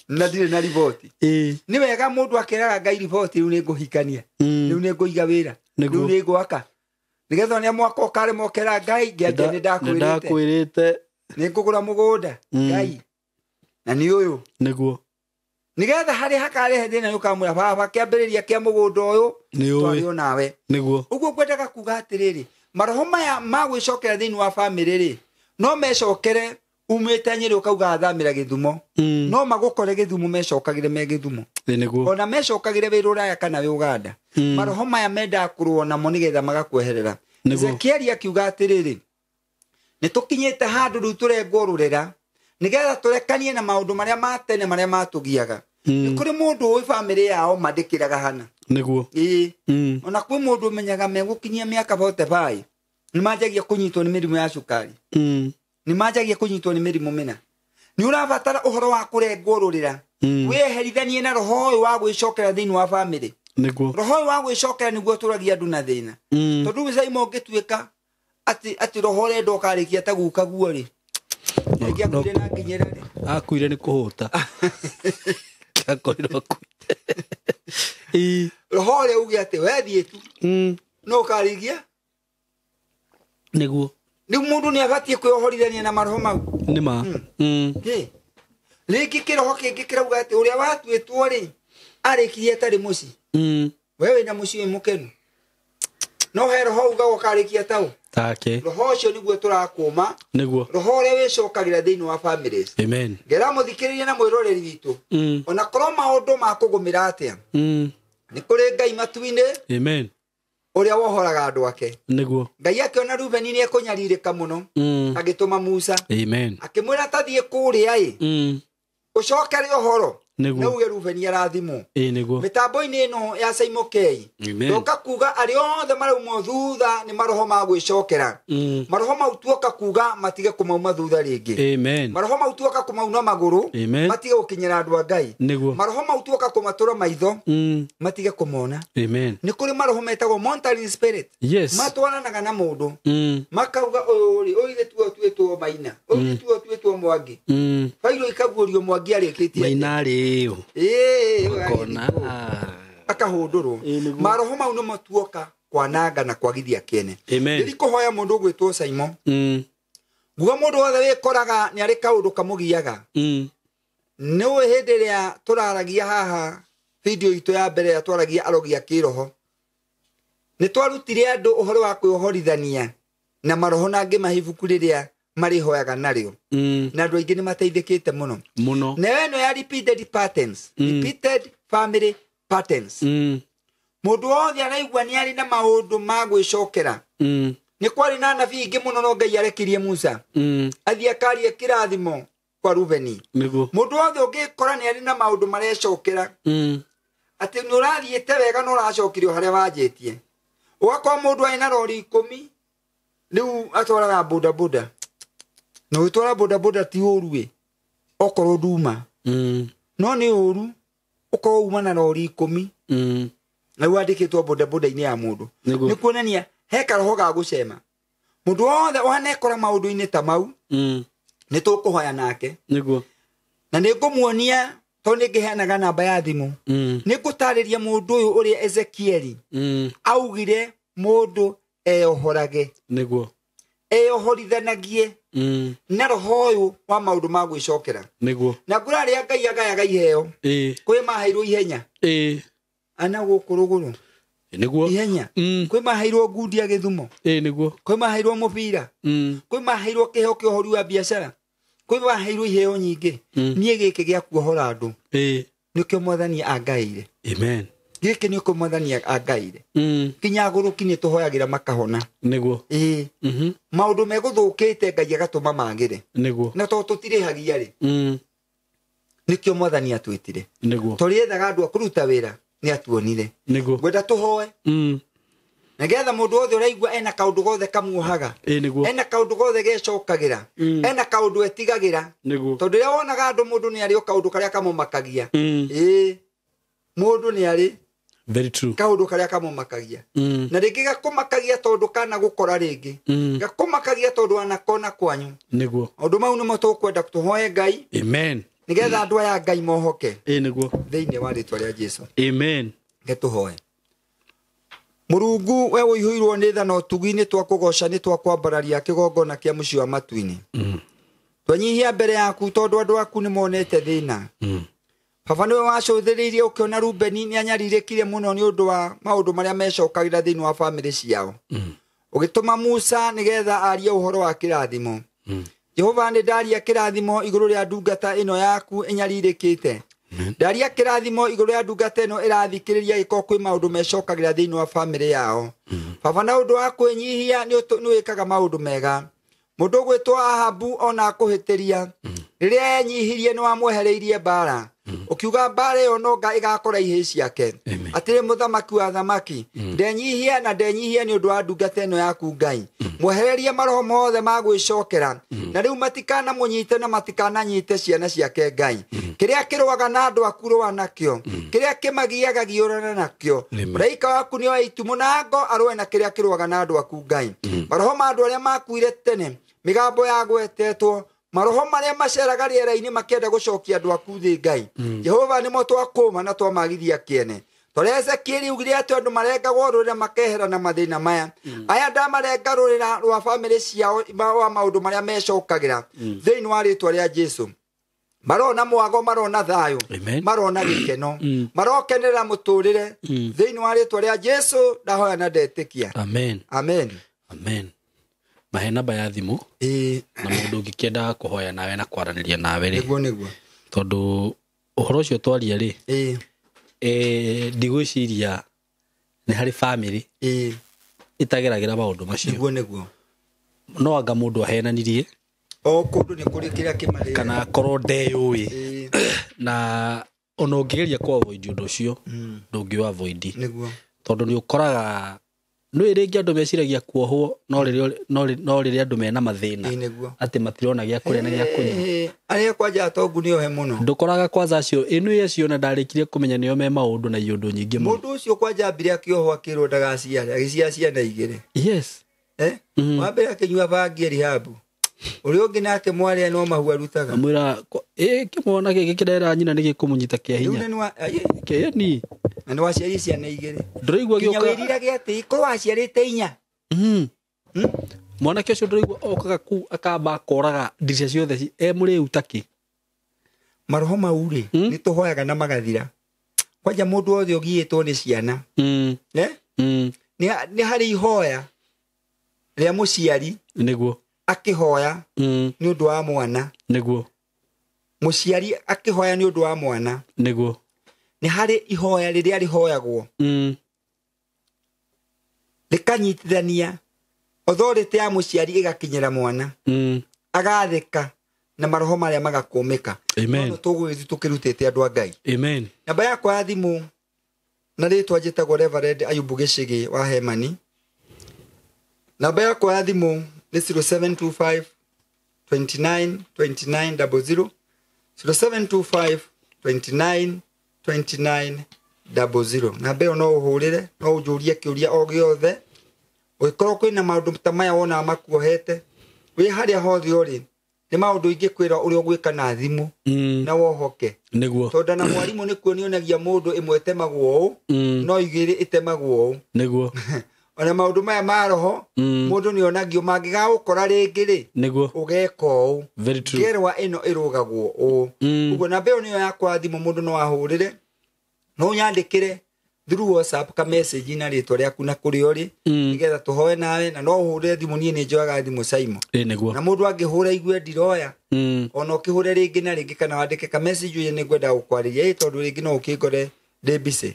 Na ndirĩ na riboti. Ĩĩ. Nĩ wega mũndũ akeraga Ngai riboti rĩu nĩ ngũhikania. Rĩu nĩ ngũiga wĩra. Rĩu nĩ ngwaka. Nĩgetha nĩ mwaka ũkarĩ mokera Ngai ngĩanjia nĩ ndakwĩrĩte. Nĩ ngũgũra mũgũnda Ngai. Na nĩ ũyũ. Nĩguo. Nĩgetha harĩa hakarehe thĩna nĩũkamwĩra baba kĩambĩrĩria kĩa mũgũnda ũyũ twarĩ o nawe. Nĩguo. Ũguo ngwendaga kuga atĩrĩrĩ, maroho maya ma gwĩcokera thĩinĩ wa family rĩ, no mecokere umĩte Nyĩrĩ ũkauga athamĩra Gĩthumo. No magũkore Gĩthumo mecokagĩre me Gĩthumo. Nĩguo. Ona mecokagĩre wĩ Rũraya kana wĩ Ũganda. Maroho maya mendaga kũrũo namo nĩgetha magakweherera. Ezekieli akiuga atĩrĩrĩ, nĩ tũkinyĩte handũ rĩu tũrengwo rũrĩra nĩgetha tũrekanie na maũndũ marĩa ma tene marĩa matũgiaga. Nĩ kũrĩ mũndũ ũĩ family yao mandĩkĩraga hana. Nĩguo. Ĩĩ. Ona kwĩ mũndũ ũmenyaga megũkinyia mĩaka 45 nĩ manjagia kũnyitwo nĩ mĩrimũ ya cukari. Nĩ manjagia kũnyitwo nĩ mĩrimũ mĩna. Nĩ ũrabatara ũhoro wa kũrengwo rũrĩra. Wĩyeherithanie na roho ũyũ wa gwĩcokera thĩinĩ wa family. Nĩguo. Roho ũyũ wa gwĩcokera nĩguo ũtũragia andũ na thĩna. Tondũ Saimo ũngĩtuĩka Atĩ roho ũrenda ũkarĩkia ta guka guo rĩ. Angĩakuire na nginyĩra rĩ. Akuire nĩ kũhũta. Akorirwo akuĩte. Ĩĩ. Roho ũrĩa uge atĩ we thiĩ tu. No ũkarĩkia. Nĩguo. Rĩu mũndũ nĩ abatiĩ kwĩohorithania na maroho mau. Nĩ ma. Rĩngĩ kĩroho kĩngĩ kĩrauga atĩ ũrĩa watuĩtwo rĩ arĩkirie atarĩ mũciĩ. We wĩna mũciĩ wĩ mũkenu. No he roho ugaga ũkarĩkia taũ. Take. Roho ũcio nĩguo tũrakũma. Nĩguo. Roho ũrĩa wĩcokagĩra thĩinĩ wa families. Amen. Ngera mũthikĩrĩria na mwĩroreri witũ. Ona korwo maũndũ makũgũmĩra atĩa. Nĩ kũrĩ Ngai matu-inĩ. Amen. Ũrĩa wohoraga andũ ake. Nĩguo. Ngai akĩona Rubeni nĩ ekũnyarirĩka mũno. Agĩtũma Musa. Amen. Akĩmwĩra tathiĩ kũrĩa ĩ. Ũcokere ũhoro. Nĩguo. Na uge Rubeni arathimwo. Ĩĩ nĩguo. Mĩtambo-inĩ ĩno ya Saimo K. Ndoka kuga arĩa othe maraumwo thutha nĩ maroho ma gwĩcokera. Maroho mau tuoka kuga matige kũmauma thutha rĩngĩ. Amen. Maroho mau tuoka kũmauna magũrũ. Amen. Matige gũkinyĩra andũ a Ngai. Nĩguo. Maroho mau tuoka kũmatũra maitho. Matige kũmona. Amen. Nĩ kũrĩ maroho metagwo monitoring spirit. Yes. Matwaranaga na mũndũ. Makauga ũyũ rĩ, ũyũ ithuĩ tuo twĩtwo Maina. Ũyũ ithuĩ tuo twĩtwo Mwangi. Bairũ ikaguũrio Mwangi arĩkĩtie. Maina rĩ. Ĩĩ, akahũndũrwo. Maroho mau nĩmo tuoka kwananga na kwagithia kĩene. Amen. Rĩrĩ kũhoya mũndũ ũgwĩtwo Simon. Nguga mũndũ wothe wĩkoraga nĩ arĩ kaũndũ kamũgiaga. Nĩũĩ hĩndĩ ĩrĩa tũraragia haha video itũ ya mbere ĩrĩa twaragia arogi a kĩroho. Nĩ twarutire andũ ũhoro wa kwĩohorithania na maroho na ngĩmahe ibuku rĩrĩa marĩhoyaga narĩo. Na andũ aingĩ nĩ mateithĩkĩte mũno. Mũno. Nayo ĩno ya repeated patterns. Repeated family patterns. Mũndũ wothe araigua nĩ arĩ na maũndũ ma gwĩcokera. Nĩ kwarĩ na anabii aingĩ mũno no Ngai arekirie Musa. Athiĩ akarie kĩrathimo kwa Rubeni. Nĩguo. Mũndũ wothe ũngĩkora nĩ arĩ na maũndũ marecokera. Atĩ nĩ ũrathiĩte wega no ũracokire o harĩa wanjĩtie. Ũgakorwo mũndũ arĩ na rori 10 rĩu atwaraga bodaboda. Na ũgĩtwara bodaboda ti ũru ĩ, okorwo nduma. No nĩ ũru ũkorwo uma na rori 10. Na rĩu wandĩkĩtwo bodaboda-inĩ ya mũndũ. Nĩ kuonania he karoho ga gũcema. Mũndũ wothe wanekora maũndũ-inĩ ta mau, nĩ tũkũhoya nake. Nĩguo. Na nĩ ngũmuonia tondũ nĩ ngĩheanaga namba ya thimũ. Nĩ ngũtarĩria mũndũ ũyũ ũrĩa Ezekieli augire mũndũ eyohorage. Nĩguo. Eyohorithanagie na roho ũyũ wa maũndũ ma gwĩcokera. Nĩguo. Na ngũra arĩa Ngai agayaga iheo. Kwĩ maheirwo ihenya. Ana gũkũ rũgũrũ. Nĩguo. Ihenya. Kwĩ maheirwo ngundi ya gĩthumo. Nĩguo. Kwĩ maheirwo mũbira. Kwĩ maheirwo kĩheo kĩa ũhori wa biacara. Kwĩ maheirwo iheo nyingĩ. Niĩ gĩkĩ gĩa kuohora andũ. Nĩkĩo Mwathani angaĩire. Amen. Gĩkĩ nĩkĩo Mwathani angaĩire. Nginya agũrũki nĩ tũhoyagĩra makahona. Nĩguo. Maũndũ megũthũkĩte Ngai agatũma magĩre. Nĩguo. Na tondũ tũtirĩhagia rĩ. Nĩkĩo Mwathani atwĩtire. Nĩguo. Tũrĩethaga andũ a kũruta wĩra nĩ atuonire. Nĩguo. Ngwenda tũhoe. Nĩgetha mũndũ wothe ũraigua ena kaũndũ gothe kamuohaga. Nĩguo. Ena kaũndũ gothe gecokagĩra. Ena kaũndũ etigagĩra. Nĩguo. Tondũ rĩrĩa wonaga andũ mũndũ nĩ arĩ o kaũndũ karĩa kamũmakagia. Mũndũ nĩ arĩ Very true. kaũndũ karĩa kamũmakagia. Na rĩngĩ gakũmakagia tondũ kana gũkora rĩngĩ. Gakũmakagia tondũ anakona kwanyu. Nĩguo. Maũndũ mau nĩmo tũkwenda tũhoe Ngai. Amen. Nĩgetha andũ aya Ngai mohoke. Nĩguo. Thĩinĩ wa rĩtwa rĩa Jesũ. Amen. Reke tũhoe. Mũrungu we ũihũirwo nĩ tha na ũtugi nĩ twakũgoca nĩ twakwambararia kĩgongona kĩa mũciĩ wa matu-inĩ. Twenyihia mbere yaku tondũ andũ aku nĩ monete thĩna. Baba nĩwe wacũthĩrĩirie ũkĩona Rubeni nĩ anyarirĩkire mũno nĩ ũndũ wa maũndũ marĩa mecokagĩra thĩinĩ wa bamĩrĩ ciao. Ũgĩtũma Musa nĩgetha arie ũhoro wa kĩrathimo. Jehova nĩ ndaria kĩrathimo igũrũ rĩa ndungata ĩno yaku ĩnyarirĩkĩte. Ndaria kĩrathimo igũrũ rĩa ndungata ĩno ĩrathikĩrĩria gĩkorwo kwĩ maũndũ mecokagĩra thĩinĩ wa bamĩrĩ yao. Baba na ũndũ wa kwĩnyihia nĩ wĩkaga maũndũ mega. Mũndũ ũgwĩtwo Ahabu ona akũhĩtĩria. Rĩrĩa enyihirie nĩ wamwehereirie mbara. Ũkiuga mbara ĩyo no nga ĩgakora ihĩĩ ciake. Amen. Atĩrĩ mũthamaki wa thamaki, ndenyihia na ndenyihia nĩ ũndũ wa ndungata ĩno yaku Ngai. Mwehererie maroho mothe ma gwĩcokera, na rĩu matikanamũnyite na matikananyite ciana ciake Ngai. Kĩrĩa kĩrũaga na andũ aku rũa nakĩo, kĩrĩa kĩmagiaga giũrana nakĩo. Amen. Mũraika waku nĩoe itimũ na ngo arũe na kĩrĩa kĩrũaga na andũ aku Ngai. Maroho ma andũ arĩa makuire tene, mĩgambo yagwetetwo, maroho marĩa maceraga rĩera-inĩ makĩenda gũcokia andũ aku thĩ Ngai. Jehova nĩmo twakũma na twamagithia kĩene. Tondũ Ezekieli augire atĩ andũ marengagwo rũrĩra makehera na mathĩna maya. Aya ndamarenga rũrĩra rwa bamĩrĩ ciao wa maũndũ marĩa mecokagĩra thĩinĩ wa rĩtwa rĩa Jesu. Marona mwago, marona thayũ, Amen. marona gĩkeno, marokenerera mũtũrĩre thĩinĩ wa rĩtwa rĩa Jesu. Ndahoya na ndetĩkia. Amen. Amen. Amen. Mahe namba ya thimũ Ĩĩ, na mũndũ ũngĩkĩenda kũhoya nawe na kwaranĩria nawe rĩ, nĩguo nĩguo. tondũ ũhoro ũcio twaria rĩ, Ĩĩ, ndigwĩciria nĩ harĩ bamĩrĩ ĩĩ, ĩtageragĩra maũndũ macio. nĩguo nĩguo. No anga mũndũ ahenanirie O kũndũ nĩ kũrĩ kĩrĩa kĩmarĩaga. kana akorwo ndeyũĩ, Ĩĩ, na ona ũngĩgeria kũ avoid ũndũ ũcio ndũngĩ avoid, nĩguo. tondũ nĩ ũkoraga nĩ rĩngĩ andũ meciragia kuohwo no rĩrĩa andũ mena mathĩna Ĩĩ, nĩguo. atĩ matirona gĩa kũrĩa na gĩa kũnyua. Ĩĩ, arĩa kwanja atongu nĩ ohe mũno. Ndũkoraga kwanza acio ĩnũ acio na ndarĩkirie kũmenya nĩo me maũndũ na iũndũ nyingĩ mũno. Mũndũ ũcio kwanja ambire akĩohwo akĩrwo ndagaciare, agĩciara ciana igĩrĩ. Yes. Wa mbere akĩnyua bangi rihabu, ũrĩa ũngĩ nake mwarĩa no mahu arutaga. Amwĩra kĩmwana gĩkĩ kĩrera nyina nĩ gĩkũmũnyita kĩa Rĩu hinya. na nĩ wa- aye, Kĩeni na nĩ waciarire ciana igĩrĩ. ndũraigua Nginya gĩũka. wĩrirage atĩ korwo waciarĩte inya. Mwanake ũcio ndũraigua okaga kũu akamba akoraga ndirica ciothe e mũrĩu takĩ. Maroho mau rĩ, nĩ tũhoyaga na magathira. Kwanja mũndũ wothe ũgiĩtwo nĩ ciana. Nĩ harĩ ihoya rĩa mũciari Nĩguo. akĩhoya nĩ ũndũ wa mwana. Nĩguo. Mũciari akĩhoya nĩ ũndũ wa mwana. Nĩguo. Nĩ harĩ ihoya rĩrĩa rĩhoyagwo rĩkanyitithania authority ya mũciari ĩgakinyĩra mwana, agathĩka na maroho marĩa magakũmĩka. Amen. No tũgũgĩthiĩ tũkĩrutĩte andũ a Ngai. Amen. Namba yakwa ya thimũ na rĩtwa njĩtagwo Reverend Ayubu Gĩcĩgĩ wa Hemani. Namba yakwa ya thimũ nĩ 0725 29 29 00, 0725 29 29 00. Namba ĩyo no ũhũrĩre, no ũnjũrie kĩũria o gĩothe. Ũngĩkorwo kwĩna maũndũ ta maya wonaga makuohete, wĩ harĩa hothe ũrĩ, nĩ maũndũ ingĩkwĩra ũrĩa ũgwĩka na thimũ na wohoke. Nĩguo. Tondũ na mwarimũ nĩ kuonionagia mũndũ ĩmwe ĩtemagwo ũũ, no igĩrĩ ĩtemagwo ũũ. Nĩguo. Ona maũndũ maya ma roho, mũndũ nĩ onagio mangĩgagũkora rĩngĩ rĩ, Nĩguo. ũgeka ũũ. Very true. Ngerwa ĩno ĩrũgagwo ũũ. Ũguo namba ĩyo nĩyo yakwa thimũ, mũndũ no ahũrĩre, no ũnyandĩkĩre through WhatsApp ka message na rĩtwa rĩaku na kũrĩa ũrĩ, nĩgetha tũhoe nawe, na no ũhũrĩre thimũ. Niĩ nĩ njoyaga thimũ Simon. Nĩguo. Na mũndũ angĩhũra igue ndiroya, ona ũkĩhũre rĩngĩ na rĩngĩ kana wandĩke ka message ũyũ nĩ ngwenda gũkwarĩria, tondũ rĩngĩ no ũkĩngore ndĩ busy,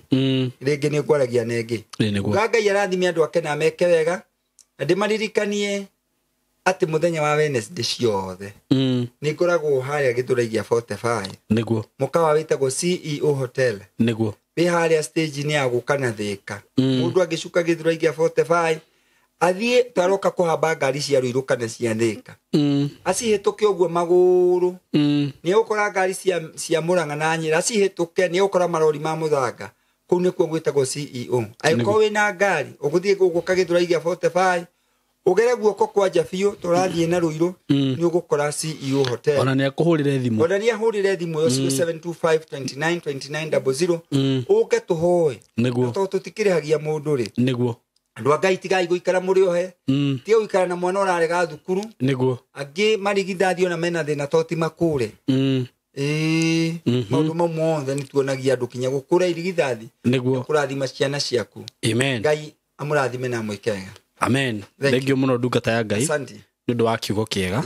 rĩngĩ nĩ ngwaragia na ĩngĩ. Nĩguo. Uga Ngai arathime andũ ake na meke wega, na ndĩmaririkanie atĩ mũthenya wa Wednesday ciothe nĩ ngoragwo harĩa Gĩthũrai gĩa 45. Nĩguo. Mũkawa wĩtagwo CEO Hotel. Nĩguo. Wĩ harĩa stage-inĩ ya gũka na Thĩka. Mũndũ angĩcuka Gĩthũrai gĩa 45 athiĩ taroka kũhamba ngari cia Ruiru kana cia Thĩka, acihĩtũke ũguo magũrũ, nĩ egũkora ngari cia Mũrang'a na Nyĩrĩ, acihĩtũke nĩ egũkora marori ma mũthanga. Kũu nĩkuo gwĩtagwo CEO. Angĩkorwo wĩna ngari ũgũthiĩ gũka Gĩthũrai gĩa 45 ũgere guoko kwanja biũ tũrathiĩ na Ruiru, nĩ ũgũkora CEO Hotel. Ona nĩ akũhũrĩre thimũ. Ona nĩ ahũrĩre thimũ ĩyo 0725 29 29 00, ũke tũhoe. Nĩguo. Tondũ tũtikĩrĩhagia mũndũ rĩ. Nĩguo. Andũ a Ngai tigai gũikara mũrĩ ohe, tiga gũikara na mwana ũrarega thukuru. Nĩguo. Angĩ marigithathi ona mena thĩna to ti makũre. Ĩĩ, maũndũ mau mothe nĩ tuonagia andũ kinya gũkũra irigithathi. Nĩguo. Kũrathima ciana ciaku. Amen. Ngai amũrathime na amwĩke wega. Amen. Thank Thank you mũno ndungata ya Ngai Asante. nĩ ũndũ wa kiugo kĩega.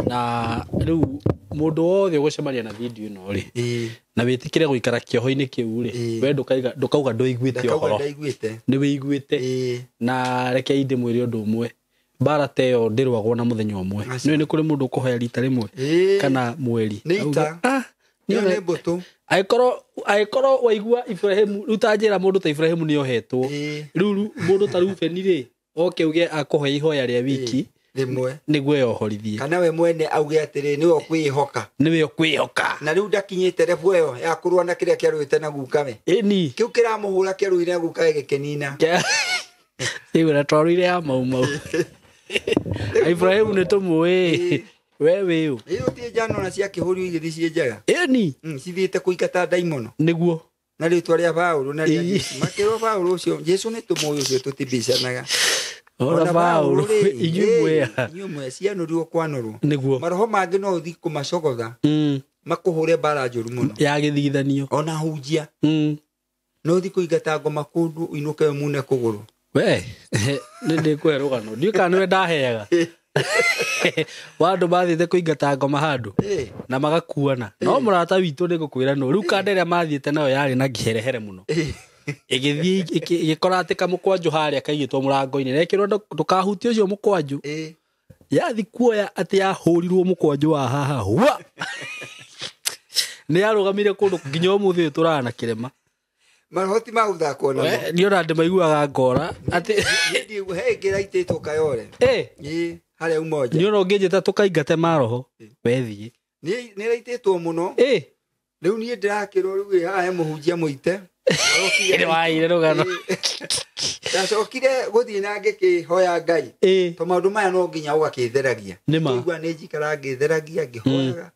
Na rĩu mũndũ wothe ũgũcemania na video ĩno rĩ, na wĩtĩkĩre gũikara kĩoho-inĩ kĩu rĩ, we ndũkauga ndũiguĩte Ndakauga ũhoro. ndaiguĩte. Nĩ wĩiguĩte. Na reke inde mwĩre ũndũ ũmwe, mbara ta ĩyo ndĩrũagwo na mũthenya ũmwe. Aca. Nĩũĩ nĩ kũrĩ mũndũ ũkũhoya rita rĩmwe kana mweri. Nĩ ita. Auge, Nĩ mbũtũ. Angĩkorwo waigua Ibrahimu rĩu ta njĩra mũndũ ta Ibrahimu nĩ ohetwo, rĩu mũndũ ta Rubeni rĩ oke uge akũhe ihoya rĩa wiki rĩmwe nĩguo yohorithie, kana we mwene auge atĩrĩ nĩwe ũkwĩhoka, nĩwe ũkwĩhoka, na rĩu ndakinyĩte level ĩyo ya kũrũa na kĩrĩa kĩarũĩte na gukawe. Ĩni kĩu kĩramũhũra kĩarũire na gukawe gĩkĩnina. Rĩu na twarũire ya mau mau. Ibrahimu nĩ tũmũĩ we wĩũ. Ĩyo ti njano na ciakĩhũrio igĩthiĩ ciĩ njega. Ĩni cithiĩte kũingata ndaimono nĩguo na rĩtwa rĩa Paũlũ na rĩa Jesũ. Makĩrwo Paũlũ ũcio Jesũ nĩ tũmũĩ ũcio tũtibicanaga. Ona Paũlũ inyuĩ mwea, inyuĩ mwea cianũrirwo kwanũrwo. Nĩguo maroho mangĩ no ũthiĩ kũmacogotha makũhũre mbara njũru mũno ya gĩthithanio. Ona hunjia no ũthiĩ kũingata ngoma kũndũ ũinũke mune kũgũrũ. We nĩ ndĩkũhe rũgano ndiũĩ kana nĩwe ndaheaga wa andũ mathiĩte kũingata ngoma handũ na magakuana. No mũrata witũ nĩ ngũkwĩra nũ rĩu kanda ĩrĩa mathiĩte nayo yarĩ na kĩherehere mũno, ĩgĩthiĩ ĩgĩkora atĩ kamũkwanjũ harĩa kaigĩtwo mũrango-inĩ na ĩkĩrwo ndũkahutie ũcio mũkwanjũ. Yathi kuoya atĩ yahũrirwo mũkwanjũ wa haha hua nĩ yarũgamire kũndũ nginya ũmũthĩ ũyũ tũrara na kĩrema. Maroho ti ma gũthakwo namo. Niĩ ona ndĩmaiguaga ngora atĩ he ĩngĩ ĩraitĩtwo Kayole. Ĩĩ, harĩa Umoja. Niĩ ona ũngĩnjĩta tũkaingate maroho wethiĩ. Nĩ ĩraitĩtwo mũno. Rĩu niĩ ndĩrakĩrwo rĩu ĩ haha he mũhunjia mũite. Nĩ waire rũgano. Ndacokire gũthiĩ na ngĩkĩhoya Ngai. To maũndũ maya no nginya ũgakĩtheragia. Tũigua nĩ njikara ngĩtheragia ngĩhoyaga.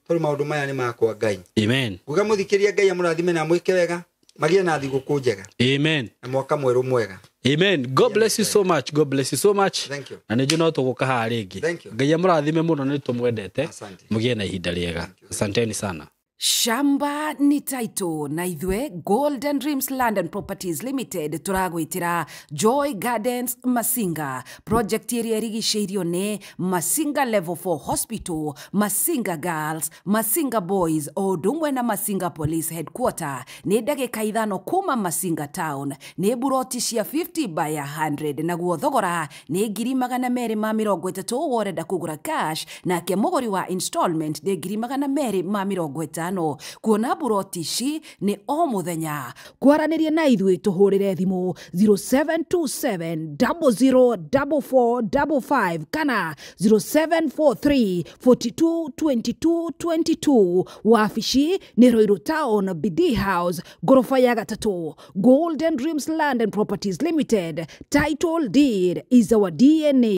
Tondũ maũndũ maya nĩ makwa Ngai. Amen. Nguga mũthikĩria Ngai amũrathime na amwĩke wega. Magĩe na thigũkũ njega. Amen. Na mwaka mwerũ mwega. Amen. God bless you so much. God bless you so much. Thank you. Na nĩ njũĩ no tũgũka haha rĩngĩ. Thank you. Ngai amũrathime mũno nĩ tũmwendete. Asante. Mũgĩe na ihinda rĩega. Asanteni sana. Shamba ni title na ithwe Golden Dreams Land and Properties Limited turagwitira Joy Gardens Masinga project ĩrĩa ĩrigicĩirio nĩ Masinga Level 4 Hospital, Masinga Girls, Masinga Boys o ũndũ ũmwe na Masinga Police Headquarter. Nĩ ndagĩka 5 kuma Masinga Town. Nĩ buroti cia 50 by 100 naguo thogora nĩ 230,000 worenda kũgũra cash, nake mũgũri wa installment nĩ 250,000. Kuona buroti ici nĩ o mũthenya. Kwaranĩria na ithuĩ tũhũrĩre thimũ 0727 004455 kana 0743 42 22 22. Wabici nĩ Ruiru Town, BD House, ngoroba ya 3. Golden Dreams Land and Properties Limited. Title deed is our DNA.